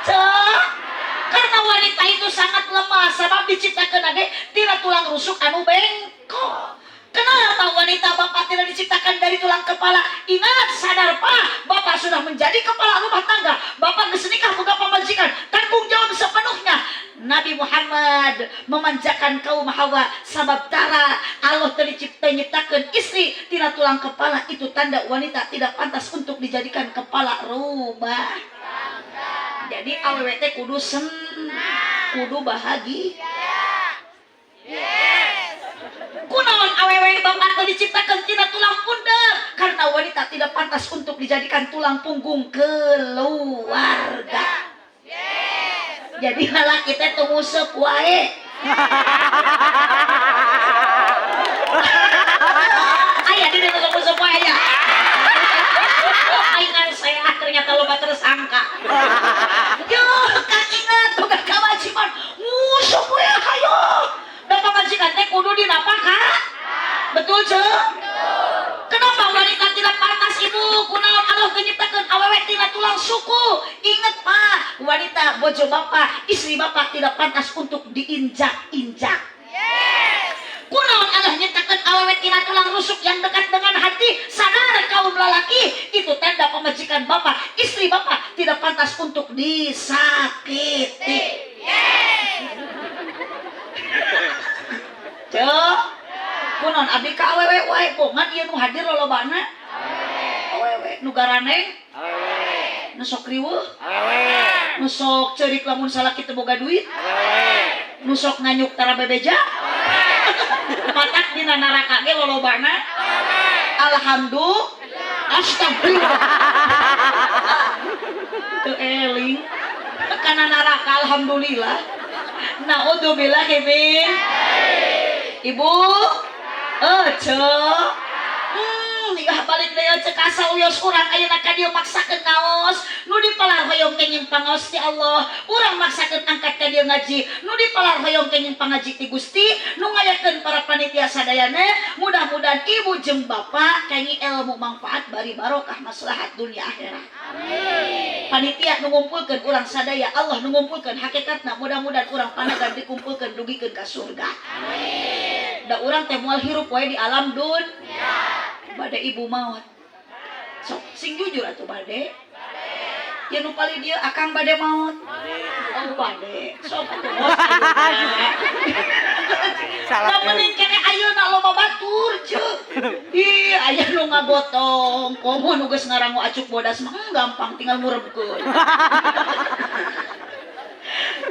cek. Karena wanita itu sangat lemah, sebab diciptakan age tina tulang rusuk anu bengkok. Kenapa wanita bapak tidak diciptakan dari tulang kepala? Ingat, sadar pak, bapak sudah menjadi kepala rumah tangga. Bapak geus nikah boga pamajikan, tanggung jawab sepenuhnya. Nabi Muhammad memanjakan kaum Hawa sabab tara Allah telah dicipta nyiptakan istri tina tulang kepala, itu tanda wanita tidak pantas untuk dijadikan kepala rumah. Jadi awewe teh kudu sen, kudu bahagia. Kunaon awewe bapak teh diciptakan tina tulang pundak? Karena wanita tidak pantas untuk dijadikan tulang punggung keluarga. Jadi lalaki teh teu nguseup wae. Aya di dieu nguseup wae aya. Aing saya ternyata loba tersangka. Yo, kang ingat boga kewajiban nguseup we hayo. Da pamajikan teh kudu dinapakah. Betul, Cek? Kenapa wanita tidak pantas ibu? Kunaon Allah menyiptakan awewe tina tulang suku? Ingat pak, wanita bojo bapak, istri bapak tidak pantas untuk diinjak-injak. Kunaon Allah nyiptakan awewe tina tulang rusuk yang dekat dengan hati? Sadar kaum lalaki, itu tanda pamajikan bapak, istri bapak tidak pantas untuk disakiti. Cek, kunaon abdi ka awewe wae, bongan ieu nu hadir lolobana? Awewe nu garaneng, Awewe. nu sok riweuh, Awewe. nu sok ceurik lamun salaki teu boga duit, Awewe. nu sok nganyuk tara bebeja. Matak dina neraka ge lolobana. Alhamdulillah. Astagfirullah. Teu eling. Kana neraka alhamdulillah. Naudzubillah min. Ibu, eh cek. Ya balik deui cek asa uyos urang ayeuna ka dieu maksakeun ngaos. Nu dipalar hoyong kenging pangaos ti Allah. Urang maksakeun angkat ka dieu ngaji. Nu dipalar hoyong kenging pangaji ti Gusti. Nu ngayakeun para panitia sadayana, mudah-mudahan ibu jeung bapak kenging ilmu manfaat bari barokah maslahat dunia akhirat. Amin. Panitia nu ngumpulkeun urang sadaya, Allah nu ngumpulkeun hakikatna, mudah-mudahan urang panagan dikumpulkeun dugikeun ka surga. Amin. Da urang teh moal hirup wae di alam dun. Bade ibu maot. Sok sing jujur atuh, bade. Ya nu paling dia akang bade maot. Oh, bade. Sok atuh maot ayeuna. Salah. Da mending keneh ayeuna loba batur, ceuk. Ih, aya nu ngagotong. Komo nu geus ngarangu acuk bodas mah gampang tinggal murebkeun.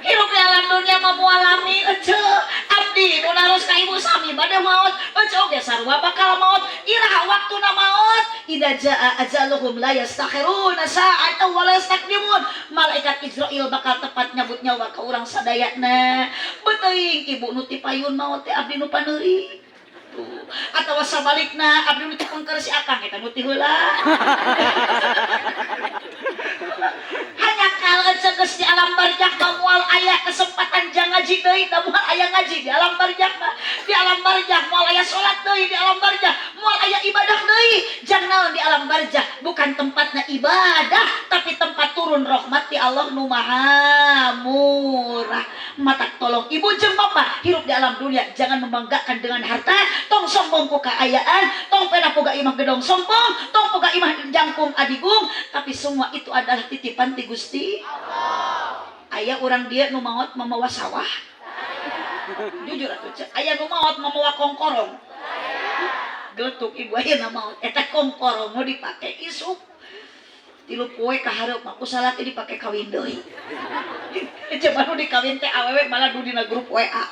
Hirup di alam dunia mah moal lami, ece. Abdi nu naros ka ibu sami bade maot. Ece oge sarua bakal maot. Iraha waktuna maot? Idza jaa ajaluhum la yastakhiruna sa'atan wa la yastaqdimun. Malaikat Izrail bakal tepat nyabut nyawa ka urang sadayana. Beteuing ibu nu ti payun maot teh abdi nu paneuri. Tuh. Atawa sabalikna abdi nu ti pengker si akang eta nu ti heula. Hanya kalau geus di alam barjah mah moal aya kesempatan jang ngaji deui, da moal aya ngaji di alam barjah mah. Di alam barjah moal aya salat deui, di alam barjah moal aya ibadah deui. Jang naon di alam barjah? Bukan tempatna ibadah, tapi tempat turun rahmat ti Allah nu maha murah. Matak tolong ibu jeung bapak hirup di alam dunia jangan membanggakan dengan harta, tong sombong ku kaayaan, tong pena boga imah gedong sombong, tong boga imah jangkung adigung, tapi semua itu adalah titipan ti Gusti Allah. Aya urang dia nu maot mamawa sawah. Jujur atuh, Cek. Aya nu maot mamawa kongkorong. Geletuk ibu ayeuna maot eta kongkorong nu dipake isuk. 3 poe ka hareup mah ku salaki dipake kawin deui. Coba nu dikawin teh awewe malah du dina grup WA.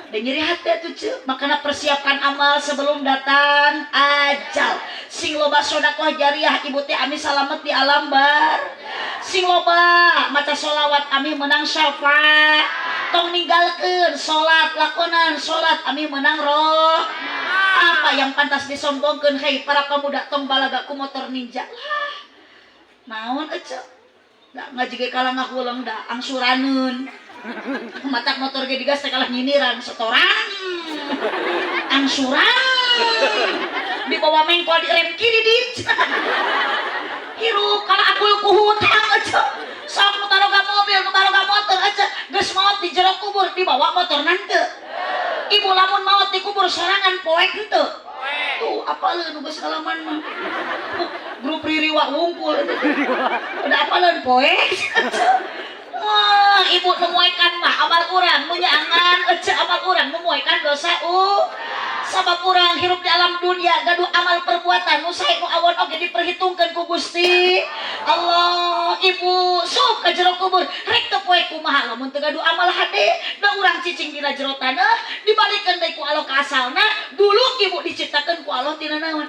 Dan nyeri hati atuh, Cek. Makana persiapkan amal sebelum datang ajal. Sing loba sodakoh jariah ibu teh ami salamet di alam bar. Sing loba maca solawat ami menang syafaat. Tong ninggalkeun salat, lakonan salat ami menang roh. Apa yang pantas disombongkeun, hei para pemuda, tong balaga ku motor Ninja lah. Naon ece? Da ngaji ge kalah ngahuleng da angsuraneun. Matak motor ge digas teh kalah nyindiran setoran. Angsuran. Dibawa mengkol di rem kiri dit. Hirup kalah akul ku hutang ece. Sok nu taroga mobil, nu taroga motor ece, geus maot di jero kubur dibawa motor nante. Ibu lamun maot di kubur sorangan poek henteu. Tuh apaleun nu geus ngalaman mah. Grup ririwa wungkul. Udah apaleun poek. Wah, ibu memuaikan mah amal urang, munyangan ece amal urang memuaikan dosa Sabab urang hirup di alam dunia gaduh amal perbuatan nu sae nu awon oge diperhitungkeun ku Gusti Allah. Ibu sok ka jero kubur rek teu poe kumaha lamun teu gaduh amal hade, da urang cicing dina jero tanah dibalikeun deui ku Allah ka asalna. Dulu ibu diciptakeun ku Allah tina naon?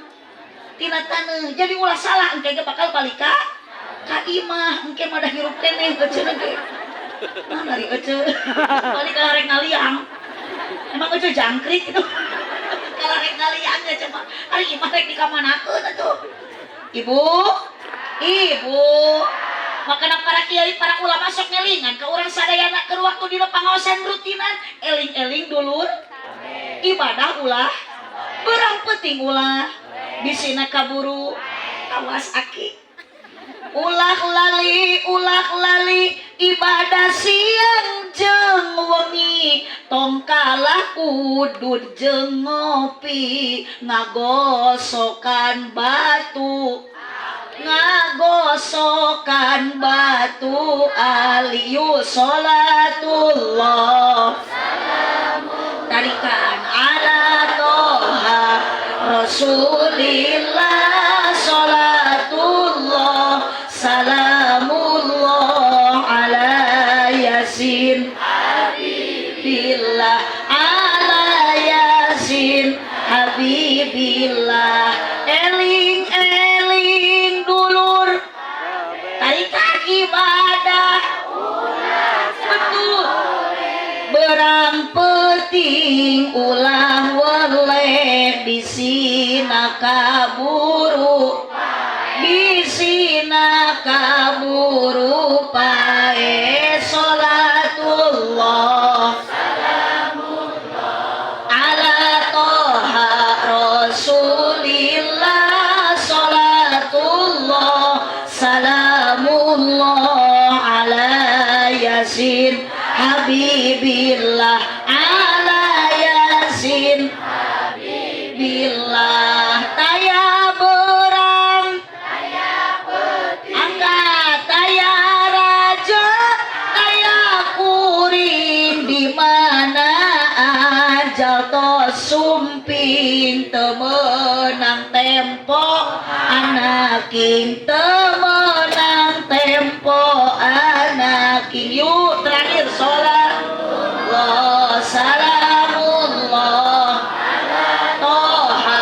Tina taneuh. Jadi ulah salah engke ge bakal balik ka imah. Engke mah da hirup keneh ece ge. Nah, dari ece balik ka rek ngaliang. Emang ece jangkrik gitu. Kalau rek ngaliang ya cuma ari imah rek dikamanakeun atuh. Ibu, ibu, makana para kiai, para ulama sok ngelingan ka urang sadayana keur waktu dina pangaosan rutinan, eling-eling dulur. Ibadah ulah, berang penting ulah, bisina kaburu, awas aki. Ulah lali, ulah lali ibadah siang jeung wengi, tong kalah udud jeung ngopi, ngagosokan batu, ngagosokan batu aliyu salatullah tarikan ala toha Rasulillah salatullah salamullah ala yasin habibillah ala yasin habibillah. Eling eling dulur tarikan ibadah betul berang peting ulah weleh disina kaburu disina kaburu pae salatullah ala toha rasulillah salatullah salamullah ala yasin habibillah ala yasin. Sumping teu meunang tempo anaking, teu meunang tempo anaking. Yuk, terakhir, sholat Allah salamullah toha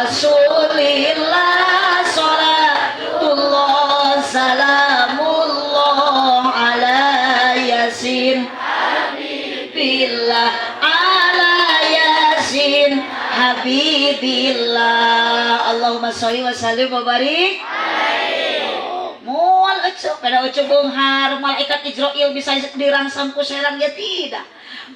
rasulillah, sholatullah salamullah ala yasin billah, ala yasin habibillah. Allahumma sholli wa sallim wa barik. Moal ece pada ece beunghar. Malaikat Izrail bisa dirangsang ku serang ya? Tidak.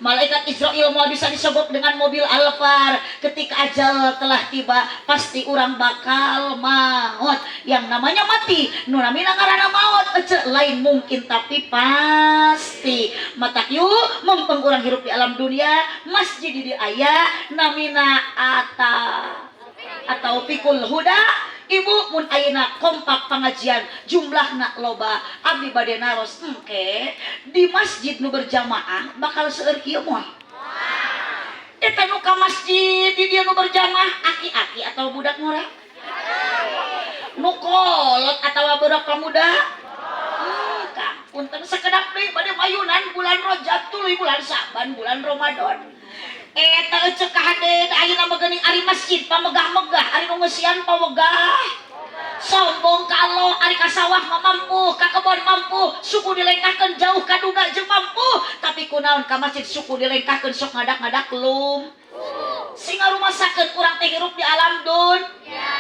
Malaikat Izrail mau bisa disogok dengan mobil Alphard? Ketika ajal telah tiba, pasti orang bakal maut. Yang namanya mati nu namina ngaranna maut ece, lain mungkin tapi pasti. Matak yuk, mumpung urang hirup di alam dunia, masjid di aya namina ata atau pikul huda. Ibu, mun ayeuna kompak pengajian jumlahna loba, abdi bade naros, engke di masjid nu berjamaah bakal seueur kieu moal? Eta nu ka masjid di dieu nu berjamaah aki-aki atau budak ngora, nu kolot atau budak pemuda? Kang, punten sakedap deui bade mayunan bulan Rajab, tuluy bulan Saban, bulan Ramadan. Eta ece kahade ayeuna mah geuning ari masjid pamegah-megah, ari nu ngeusian pawegah, sombong. Kalau ari ka sawah mah mampu, ka kebon mampu, suku dilengkahkeun jauh kaduga jeung mampu, tapi kunaon ka masjid suku dilengkahkeun sok ngadak-ngadak lum sing ngarumasakeun urang teh hirup di alam dun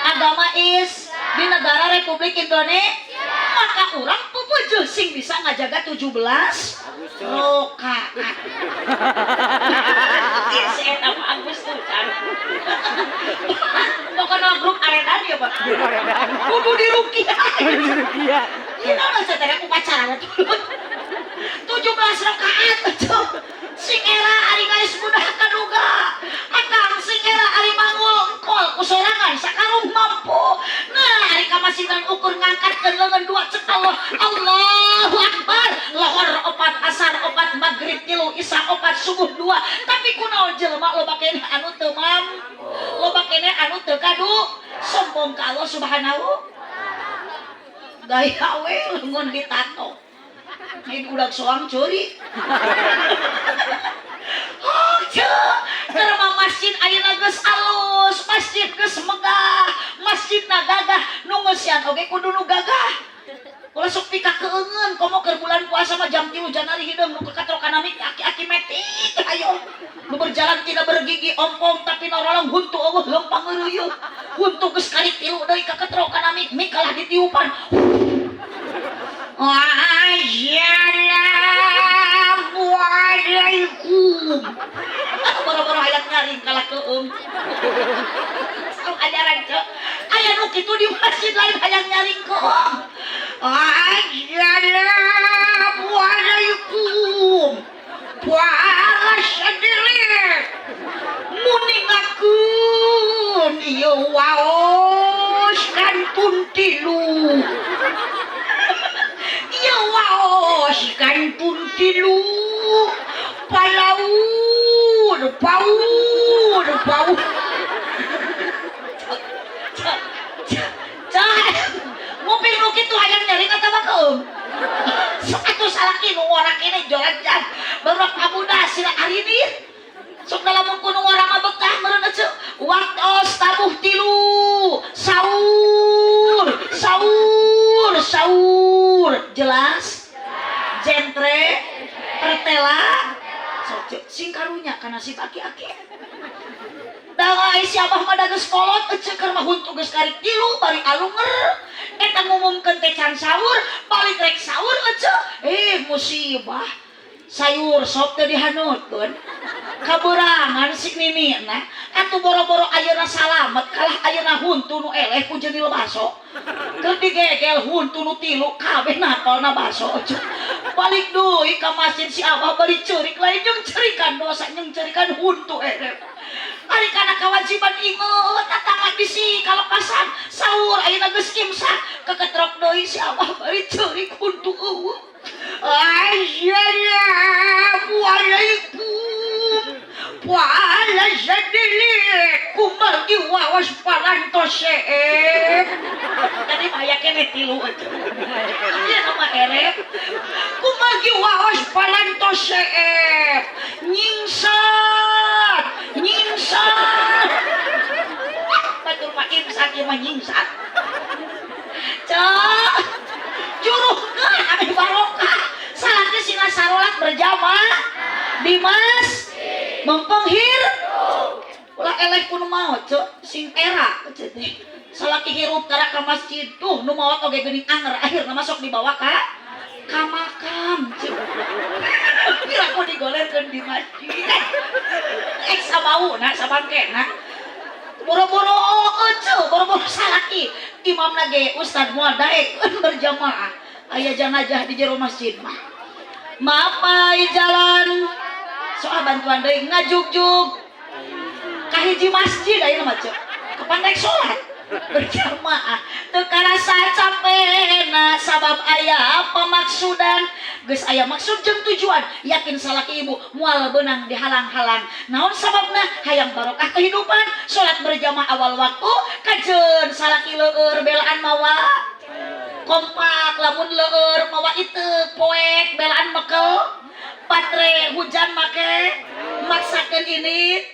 agama is di negara Republik Indonesia. Maka urang pupujuh sing bisa ngajaga 17 rakaat. Ieu si eta mah Agustus can. Pokoknya grup aredan ya, Pak. Kudu dirukiah. Iya. Ieu naon cenah teh upacara 17 rakaat atuh. Sing era ari geus mudah kaduga. Akang, sing era ari mangul engkol ku sorangan sakarung mampu. Nah, ari ka masjidan ukur ngangkatkeun leungeun dua, cek Allah, Allahu Akbar. Lohor opat, asar opat, maghrib tilu, isya opat, subuh dua. Tapi kunaon jelema loba keneh anu teu mampu? Loba keneh anu teu kadu, sombong ka Allah Subhanahu. Gaya we leungeun ditato. Ini udah soang curi. Oh, cek. Karena masjid ayeuna geus alus, masjid geus megah, masjid na gagah, nu ngeusian oge kudu nu gagah. Ulah sok pika keungeun, komo keur bulan puasa mah jam 3 janari hideung nu katrok kana mik aki-aki metik ayo. Nu berjalan tidak bergigi, ompong tapi norolong, huntu eueuh leumpang ngeureuyeuh. Huntu geus kali tilu deui kaketrok kana mik, mik kalah ditiupan. Assalamualaikum. Boro-boro hayang nyaring kalah keung. Sok ajaran cek. Aya nu kitu di masjid, lain hayang nyaring keung. Assalamualaikum. Puasa diri. Muningakeun ieu waos kantun tilu. Ieu waos kantun tilu. Palaun, paun, paun. Cek, cek, cek. Nguping nu kitu hayang nyaring atawa keung? Sok atuh salaki nu ngora kene joran. Baru pamuda sila arini. Sok dalam ku nu ngora mah betah meureun eceu. Waktos tabuh tilu. Saur, saur, saur. Jelas? Jentre, pertela. Sok cek sing karunya kana si aki-aki. Da si abah mah da geus kolot eceu, keur mah huntu geus karik tilu bari alunger. Eta ngumumkeun teh can sahur, balik rek sahur eceu. Eh, musibah. Sayur sop teh dihanutkeun. Kaberangan si nini nah. Atuh boro-boro ayeuna salamet, kalah ayeuna huntu nu eleh ku jenil baso. Keur digegel huntu nu tilu kabeh napalna baso eceu. Balik deui ka masjid si abah bari ceurik, lain jeung cerikan dosa, jeung cerikan huntu eleh. Ari kana kewajiban inget tatangga bisi kalepasan sahur ayeuna geus imsak, keketrok deui si abah bari ceurik, huntu eueuh. Assalamualaikum. Wala sa dili kumargi wawas parantos eh. Tadi maya kene tilu aja. Iya nama erep. Kumargi wawas parantos eh. Nyingsat, nyingsat. Batur mah imsak ieu mah nyingsat. Cok, juruhkeun ame barokah. Salaki sina sarolat berjamaah di mas mempenghir ulah eleh ku nu maot cok sing era cek teh. Salaki hirup tara ka masjid tuh nu maot oge geuning anger akhirna masuk dibawa ka makam cek. Pira ku digolerkeun di masjid. Eh sabauna sabangkena. Boro-boro ece, boro-boro salaki. Imamna ge ustad moal daek berjamaah. Aya janajah di jero masjid mah. Mapai jalan soal bantuan deui ngajugjug ka hiji masjid ayeuna mah cek. Kapan rek salat berjamaah teu karasa capena sabab aya pamaksudan. Geus aya maksud jeung tujuan, yakin salaki ibu moal beunang dihalang-halang. Naon sababna? Hayang barokah kehidupan, salat berjamaah awal waktu, kajeun salaki leueur belaan mawa kompak, lamun leueur mawa iteuk poek belaan mekel patre, hujan make maksakeun ini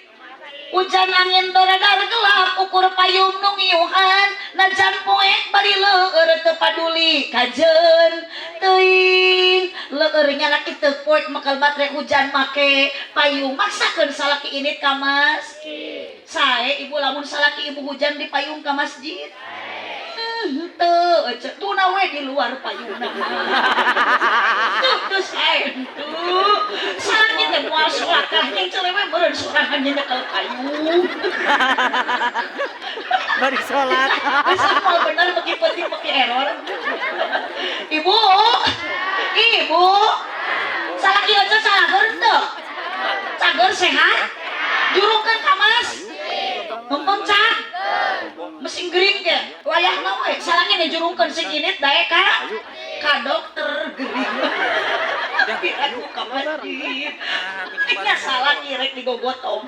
hujan angin beredar gelap ukur payung nu ngiuhan najan poek bari leueur teu paduli kajeun teuing leueur nyanak iteuk poek mekel batre hujan make payung maksakeun salaki ini ka masjid. Sae ibu lamun salaki ibu hujan di payung ka masjid. Henteu ece tuna we di luar payungna. Tuh tuh sae henteu. Salaki teh moal salat kalah jeung celewe meureun sorangan nyekel payung. Bari salat. Geus moal bener beki penting beki error. Ibu, ibu, salaki aja cager teu? Cager sehat? Jurukeun ka mas? Mempencak? Mesin gering ge, wayahna we salaki nih jurungkeun sing init daek ka dokter gering. Tapi aku ka masjid. Nya salaki rek digogotong.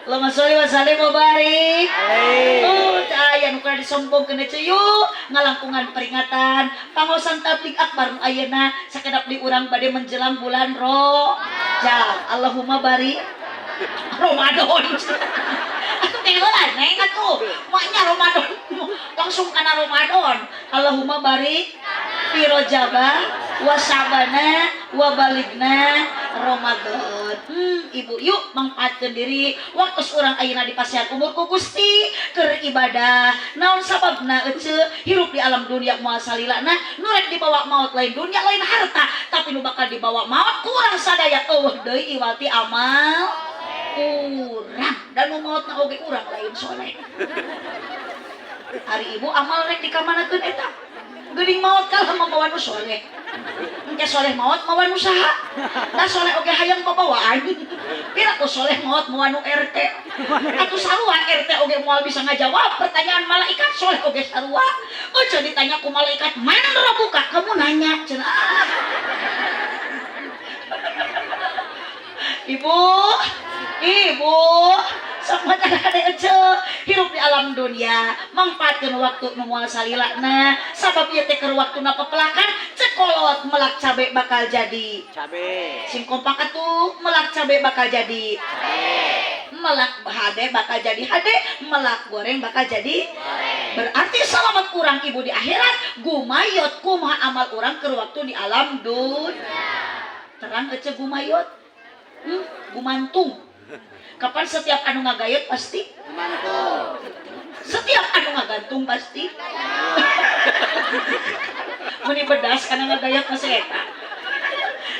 Allahumma sholli wa sallim wa barik. Oh, aya nu kana disombongkeun teh yuk ngalangkungan peringatan pangosan tabligh akbar nu ayeuna sakedap di urang bade menjelang bulan Rajab. Allahumma barik Ramadan. Atuh teh heula neng atuh. Maknya Ramadan langsung kana Ramadan. Allahumma barik fi Rajaba wa Sya'bana wa baligna Ramadan. Ibu yuk mangfaatkeun diri waktu urang ayeuna di pasihan umur ku Gusti keur ibadah. Naon sababna ece hirup di alam dunia moal salilana nu rek dibawa maut lain dunia lain harta tapi nu bakal dibawa maut kurang sadaya eueuh deui iwati amal urang dan nu mautna oge urang lain soleh. Ari ibu amal rek dikamanakeun eta? Geuning maot kalah mamawa nu soleh. Engke soleh maot mawa nu saha? Da soleh oge hayang babawaan. Pira ku soleh maot mawa nu RT. Atuh sarua RT oge moal bisa ngajawab pertanyaan malaikat soleh oge sarua. Eueuh ditanya ku malaikat man rabbuka kamu nanya cenah. Ibu, ibu, sok mah hade ece hirup di alam dunia mangfaatkeun waktu nu moal salilana sabab ieu teh keur waktuna pepelakan cekolot melak cabe bakal jadi cabe sing kompak atuh melak cabe bakal jadi cabe melak hade bakal jadi hade melak goreng bakal jadi goreng. Berarti salamat urang ibu di akhirat gumayot kumaha amal urang keur waktu di alam dunia terang ece gumayot gumantung. Kapan setiap anu ngagayot pasti gumantung. Setiap anu ngagantung pasti meni bedas kana ngagayot masih eta.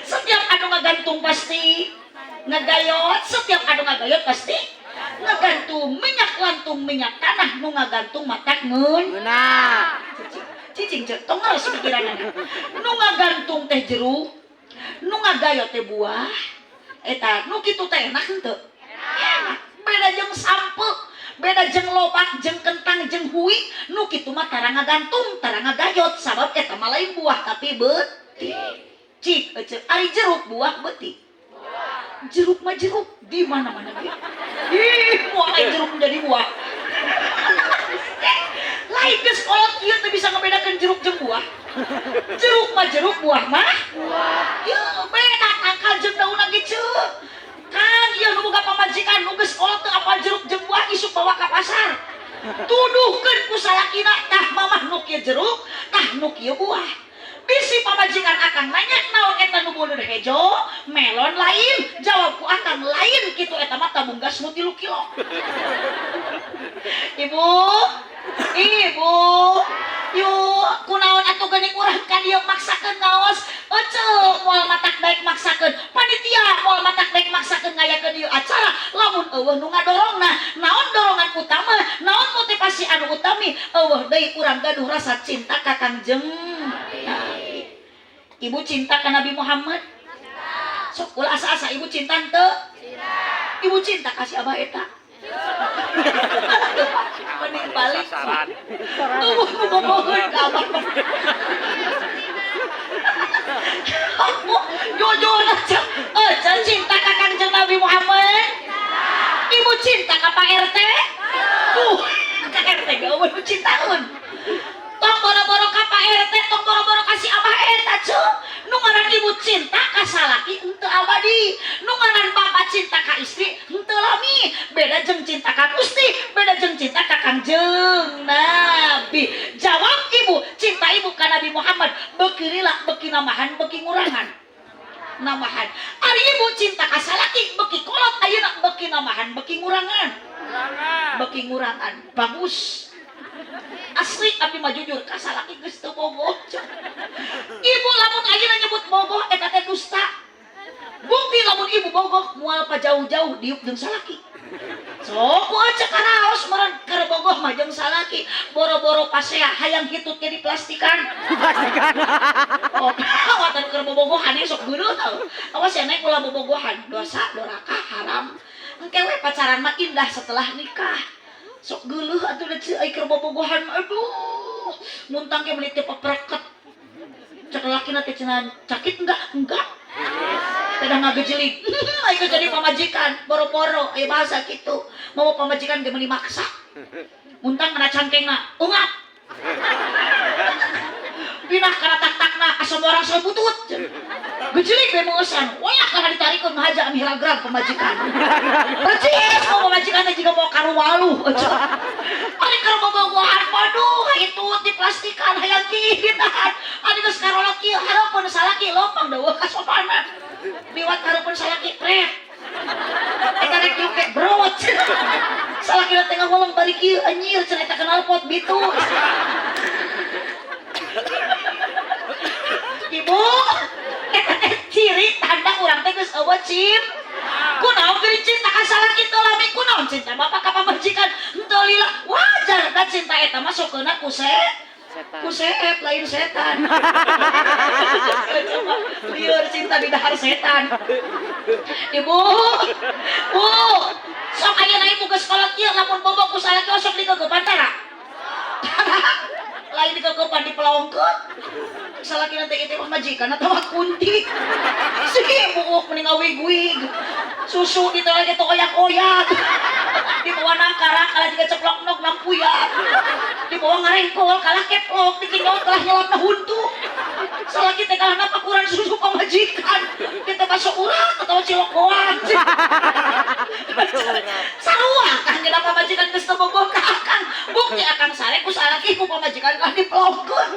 Setiap anu ngagantung pasti ngagayot, setiap anu ngagayot pasti ngagantung. Minyak lantung minyak tanah nu ngagantung matak ngeun. Ngeunah. Cicing cek tong ngeres pikiranana. Nu ngagantung teh jeruk, nu ngagayot teh buah. Eta nu kitu teh enak henteu? Enak. Beda jeung sampe, beda jeung lobak, jeung kentang, jeung hui, nu kitu mah tara ngagantung, tara ngagayot sabab eta mah lain buah tapi beuti. Cik ece ari jeruk buah beuti. Jeruk mah jeruk di mana-mana ge. Ih, moal lain jeruk menjadi buah. Lain geus kolot ieu teu bisa ngebedakeun jeruk jeung buah. Jeruk mah jeruk, buah mah buah. Ieu beda tangkal jeung daunna ge ceu. Kan ieu nu boga pamajikan nu geus kolot teu apal jeruk jeung buah isuk bawa ka pasar. Tuduhkeun ku salakina tah mamah nu kieu jeruk, tah nu kieu buah. Bisi pamajikan akang nanya naon eta nu buleud hejo, melon lain, jawab ku akang lain kitu eta mah tabung gas nu 3 kilo. Ibu, ibu, yuk kunaon atuh geuning urang ka dieu maksakeun ngaos, eceu moal matak daek maksakeun, panitia moal matak daek maksakeun ngayakeun ieu acara, lamun eueuh nu ngadorongna, naon dorongan utama, naon motivasi anu utami, eueuh deui urang gaduh rasa cinta ka Kangjeng Nabi. Ibu cinta ka Nabi Muhammad? Sok ulah asa-asa ibu cinta henteu? Ibu cinta ka si abah eta. Mending balik. Sasaran. Tuh, bobogoheun ka abah. Jujur aja. Ece cinta ka Kangjeng Nabi Muhammad? Ibu cinta ka Pak RT? Tuh, ka RT ge eueuh nu cintaeun. Tong boro-boro ka Pak RT, tong boro-boro ka si abah eta ceu. Nu ngaran ibu cinta ka salaki henteu abadi. Nu ngaran bapak cinta ka istri henteu lami. Beda jeung cinta ka Gusti, beda jeung cinta ka Kangjeng Nabi. Jawab ibu, cinta ibu ka Nabi Muhammad beuki lila, beuki namahan, beuki ngurangan. Namahan. Ari ibu cinta ka salaki beuki kolot ayeuna beuki namahan, beuki ngurangan. Beuki ngurangan. Bagus. Asli abdi mah jujur ka salaki geus teu bogoh. Ibu lamun ayeuna nyebut bogoh eta teh dusta. Bukti lamun ibu bogoh moal pa jauh-jauh diuk jeung salaki. Sok ku ece karaos meureun keur bogoh mah jeung salaki, boro-boro pasea hayang hitut ge diplastikan. Diplastikan. Oh, watan keur bobogohan sok geuleuh tau. Awas ya naik ulah bobogohan, dosa, doraka, haram. Engke we pacaran mah indah setelah nikah. Sok geuleuh atuh da ceu ai keur bobogohan mah aduh. Muntang ge meuli teu pepreket. Cek lalakina teh cenah cakit enggak? Enggak. Pedah ngagejelik. Ai geus jadi pamajikan, boro-boro aya bahasa kitu. Mau pamajikan ge meuli maksa. Muntang kana cangkengna, ungap. Pindah kana tak-takna asa orang soal butut. Gejelik we meueusan. Wah kana ditarikeun ngahaja amih ragrag pamajikan. Percis mau pamajikan teh jiga mau karuwaluh. Ari keur bobogohan waduh hitut diplastikan hayang kihitan. Ari geus karolot kieu hareupeun salaki lopang deueuh kasopanan. Liwat hareupeun salaki pret. Eta rek diuk ge brot. Salaki teh ngaweleng bari kieu anjir cenah eta knalpot bitu. Ibu, eta teh ciri tanda urang teh geus eueuh cim. Kunaon geuning cinta ka salaki teu lami, kunaon cinta bapak ka pamajikan henteu lila. Wajar da cinta eta mah sokeuna ku Setan. ku seep lain setan. Coba lieur cinta di dahar setan. Ibu, Bu, sok ayeuna ibu geus kolot ieu lamun bobo ku salaki osok dikegepan tara. Lain dikegepan dipelongkeun. Salaki nanti itu pamajikan atau kunti. Si buuk mending ngawig-wig. Susu ditelan gitu oyak-oyak. Dibawa nangkara kalah juga ceplok nog nampuyak. Dibawa ngarengkol kalah keplok, dikinyot kalah nyelapna huntu. Salaki teh kalah napakuran susu pamajikan. Kita masuk urat atau cilok goang. Sarua kan kita pamajikan geus teu bogoh ka akang. Bukti akang sare ku salaki ku pamajikan kalah dipelongkeun.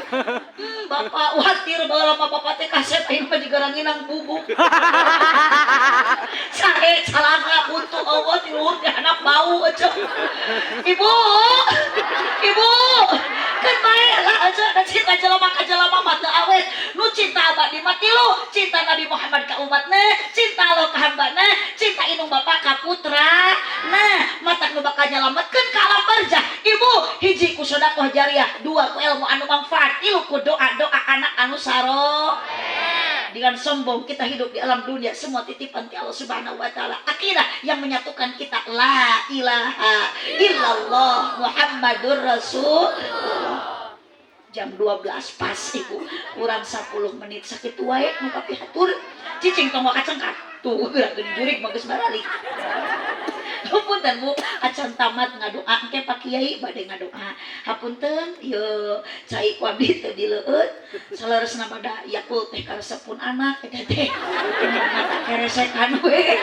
Bapak watir baheula mah bapak teh kasep ayeuna mah jiga ranginang bubuk. Sare calanga huntu eueuh ti luhur ti handap bau aja. Ibu, ibu, kan bae lah aja da cinta jelema ka jelema mah teu awet. Nu cinta abadi mah tilu, cinta Nabi Muhammad ka umatna, cinta Allah ka hambana, cinta indung bapa ka putra. Nah, matak nu bakal nyalametkeun ka alam barzah. Ibu, hiji ku sedekah jariah, dua ku ilmu anu manfaat, tilu ku doa-doa anak anu saro. Dengan sombong kita hidup di alam dunia, semua titipan ti Allah Subhanahu wa taala. Akidah yang menyatukan kita, la ilaha illallah Muhammadur Rasulullah. Jam 12 pas ibu, kurang 10 menit sakit wae nu kapihatur. Cicing tong kacengkat. Tuh geura jurig mah geus baralik. Hapunten Bu, acan tamat ngadoa, engke Pak Kiai bade ngadoa. Hapunten ieu cai ku abdi teu dileueut. Saleresna mah da Yakult teh karesepun anak eta teh. Mata keresekan we.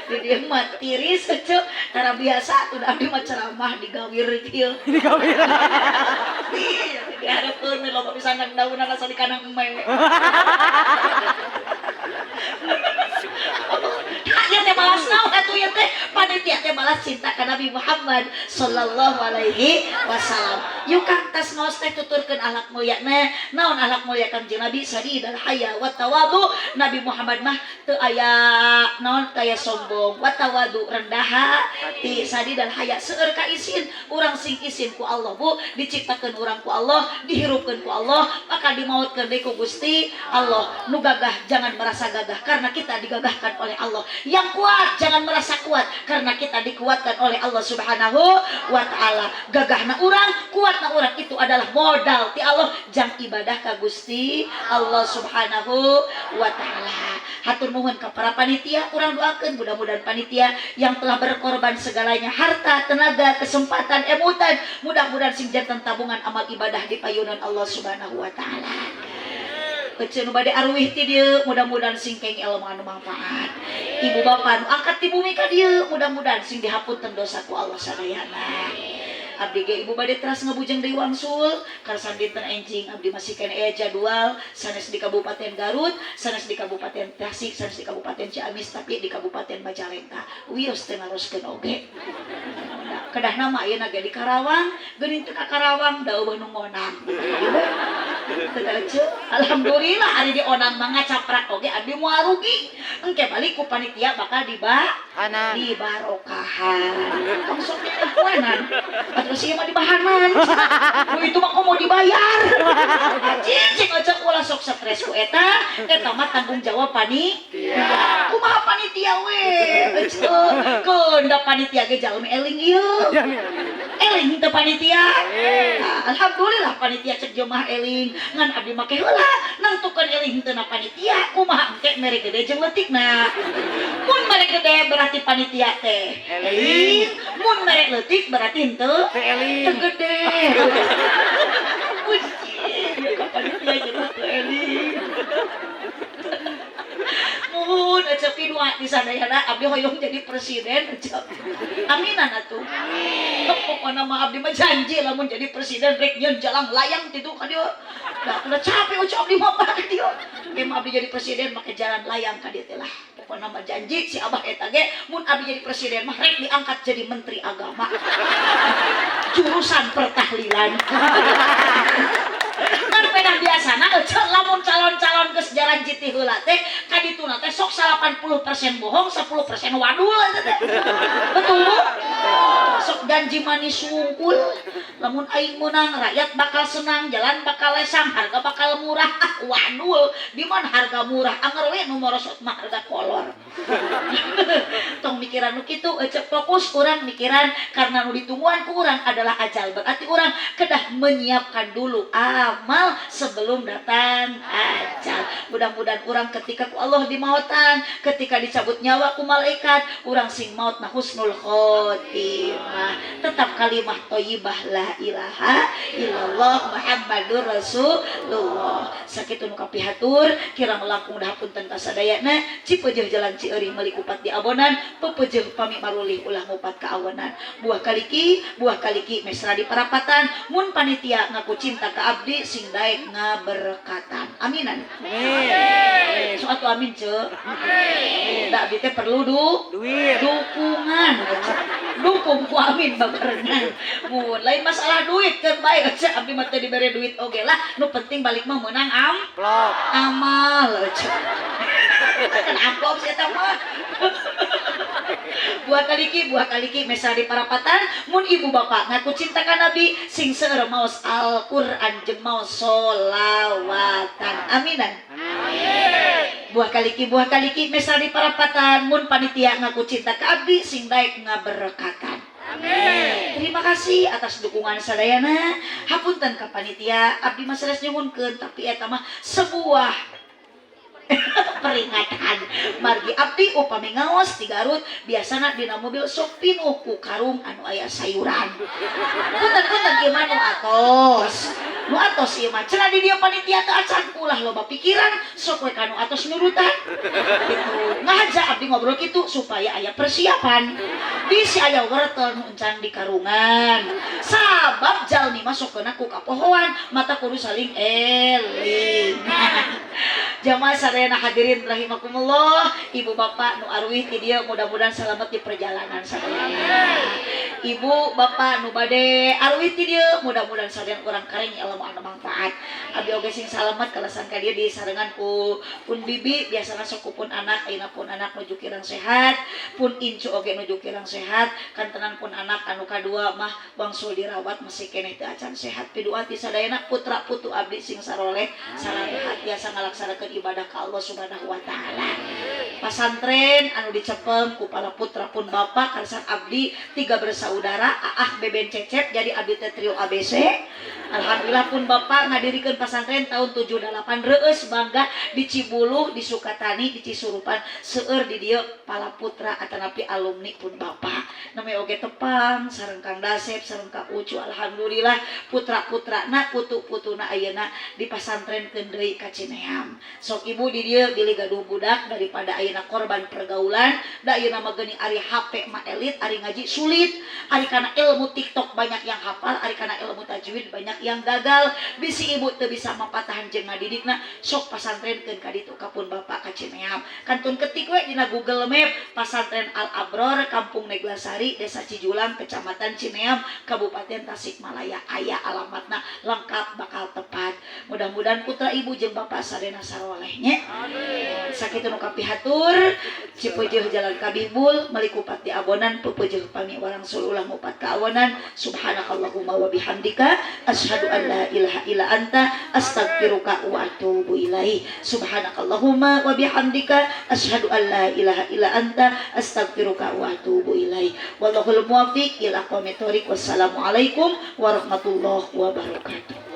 Di dieu mah tiris ece, tara biasa atuh da abdi mah ceramah digawir kieu. Digawir. Dihareupeun we loba pisan daunan asa di kanang eme. Ya teh balas naon atuh ieu teh panitia teh balas cinta ka Nabi Muhammad sallallahu alaihi wasallam. Yuk Kang tas maos teh tuturkeun akhlak mulyana. Naon akhlak mulia Kangjeng Nabi? Sadidal haya wa tawadu. Nabi Muhammad mah teu aya naon kaya sombong, wa tawadu rendah hati, sadidal haya seueur ka isin. Urang sing isin ku Allah Bu, diciptakeun urang ku Allah, dihirupkeun ku Allah, maka dimautkeun deui ku Gusti Allah. Nu gagah jangan merasa gagah karena kita digagahkan oleh Allah. Yang kuat jangan merasa kuat karena kita dikuatkan oleh Allah Subhanahu wa taala. Gagahna urang, kuatna urang itu adalah modal ti Allah jang ibadah ka Gusti Allah Subhanahu wa taala. Hatur nuhun ka para panitia, urang doakeun mudah-mudahan panitia yang telah berkorban segalanya, harta, tenaga, kesempatan, emutan, mudah-mudahan sing janten tabungan amal ibadah di payunan Allah Subhanahu wa taala. Ece nu bade arwih ti dieu mudah-mudahan sing keng ilmu anu manfaat. Ibu bapa nu angkat ti bumi ka dieu mudah-mudahan sing dihapunten dosa ku Allah sadayana. Abdi ge ibu bade teras ngebujeng deui wangsul karsan dinten enjing abdi masih keneh aya jadwal sanes di Kabupaten Garut, sanes di Kabupaten Tasik, sanes di Kabupaten Ciamis, tapi di Kabupaten Majalengka. Wios teu naroskeun oge. Kedah nama ayeuna ge di Karawang, geuning teu ka Karawang da eueuh nu ngonang. Alhamdulillah ari di onang mah ngacaprak oge abdi moal rugi. Engke balik ku panitia bakal Kanan. Dibarokahan. Tong sok ditepoenan. Atuh sih mah dibahanan. Nu itu mah komo dibayar. Anjing cing aja ulah sok stres ku eta, eta mah tanggung jawab panitia. Kumaha panitia we? Ece, keun da panitia ge jalmi eling ieu. Eling teu panitia? Nah, alhamdulillah panitia cek jemaah eling, ngan abdi make heula nangtukeun eling henteu na panitia, kumaha engke mere gede jeung leutikna. Mun mere gede berarti panitia teh eling, mun mere leutik berarti henteu Teu eling. Teu gede. Pusing, ya ka panitia jeung teu eling. Mun ece pidua di sadayana abdi hoyong jadi presiden ece. Aminan atuh. Pokokna mah abdi mah janji lamun jadi presiden rek nyeun jalan layang titu ka dieu. Da udah capek ece abdi mah ka dieu. Ge mah abdi jadi presiden make jalan layang ka dieu teh lah. Pokokna mah janji si abah eta ge mun abdi jadi presiden mah rek diangkat jadi menteri agama. Jurusan pertahlilan. Kan pedah biasana ece lamun calon-calon geus jalan jiti heula teh kadituna teh sok 80% bohong, 10% wadul eta teh. Betul Bu? Sok janji manis wungkul, lamun aing meunang rakyat bakal senang, jalan bakal lesang, harga bakal murah. Ah wadul, di mana harga murah? Anger we nu morosot mah harga kolor. Tong mikiran nu kitu ece, fokus urang mikiran karena nu ditungguan ku urang adalah ajal. Berarti urang kedah menyiapkan dulu amal sebelum datang ajal. Mudah-mudahan urang ketika ku Allah dimautan, ketika dicabut nyawa ku malaikat, urang sing maut na husnul khotimah. Tetap kalimah thayyibah la ilaha illallah Muhammadur Rasulullah. Sakitu nu kapihatur, kirang langkung dahapunten kasadayana, cipeujeuh jalan Cieurih meuli kupat di abonan, pepeujeuh pami marulih ulah ngupat ka awanan. Buah kaliki mesra di parapatan, mun panitia ngaku cinta ka abdi sing daek ngaberkatan. Aminan. Amin. So atuh amin ce. Da abdi teh perlu Duit. Dukungan. Dukung ku amin babarengan. Mun lain masalah duit kan bae ce, abdi mah teu dibere duit oge lah, nu penting balik mah meunang Amplop. Amal ce. Kan amplop sih eta mah. Buah kaliki mesra di parapatan, mun ibu bapak ngaku cinta ka Nabi sing seueur maos Al-Qur'an jeung maos solawatan. Aminan. Amin. Buah kaliki mesra di parapatan, mun panitia ngaku cinta ka abdi sing daek ngaberkatan. Amin. Terima kasih atas dukungan sadayana. Hapunten ka panitia, abdi mah sanes nyuhunkeun tapi eta mah sebuah Peringatan. Margi abdi upami ngaos di Garut biasana dina mobil sok pinuh ku karung anu aya sayuran. Punten-punten ieu mah nu atos. Nu atos ieu mah cenah di dieu panitia teu acan, ulah loba pikiran, sok we ka nu atos nurutan. Gitu. Ngahaja abdi ngobrol kitu supaya aya persiapan. Bisi aya wortel nu encan di karungan. Sabab jalmi mah sok kena ku kapohoan, mata kudu saling eling. Jamaah sadayana hadirin rahimakumullah, ibu bapak nu aruih ti dieu mudah-mudahan selamat di perjalanan sadayana. Ibu bapak nu bade aruih ti dieu mudah-mudahan sadayana urang kareng ilmu anu manfaat. Abdi oge sing salamet kalasan ka dieu disarengan ku pun bibi, biasana sok ku pun anak, ayeuna pun anak nuju kirang sehat, pun incu oge nuju kirang sehat, kantenan pun anak anu kadua mah wangsul dirawat masih keneh teu acan sehat. Pidua ti sadayana putra putu abdi sing saroleh sararehat biasa ngalaksanakeun ibadah ka Allah Subhanahu wa taala. Pasantren anu dicepeng ku para putra pun bapak kalasan abdi tiga bersaudara, aah beben cecep, jadi abdi teh trio ABC. Alhamdulillah pun bapak ngadirikeun pasantren tahun 78, reueus bangga di Cibuluh, di Sukatani, di Cisurupan, seueur di dieu pala putra atanapi alumni pun bapak. Namanya oge tepang sareng Kang Dasep sareng Kak Ucu, alhamdulillah putra-putrana putu-putuna ayeuna di pasantrenkeun deui ka Cineam. Sok ibu di dieu bilih gaduh budak, daripada ayeuna korban pergaulan, da ayeuna mah geuning ari HP mah elit, ari ngaji sulit, ari kana ilmu TikTok banyak yang hafal, ari kana ilmu tajwid banyak yang gagal. Bisi ibu teu bisa mapatahan jeung ngadidikna, sok pasantrenkeun ka ditu ka pun bapak ka Cineam. Kantun ketik we dina Google Map Pasantren Al Abror, Kampung Neglasari, Desa Cijulang, Kecamatan Cineam, Kabupaten Tasikmalaya, aya alamatna lengkap bakal tepat. Mudah-mudahan putra ibu jeung bapak sadayana saroleh nya. Sakitu nu kapihatur, cipeujeuh jalan kabibul meuli kupat di abonan, pepeujeuh pami warangsul ulah ngupat ka awonan. Subhanakallahumma wa bihamdika asyhadu an la ilaha illa anta astaghfiruka wa atubu ilaih. Subhanakallahumma wa bihamdika asyhadu an la ilaha illa anta astaghfiruka wa atubu ilaih. Wallahul muwaffiq ila aqwamit thoriq. Wassalamualaikum warahmatullahi wabarakatuh.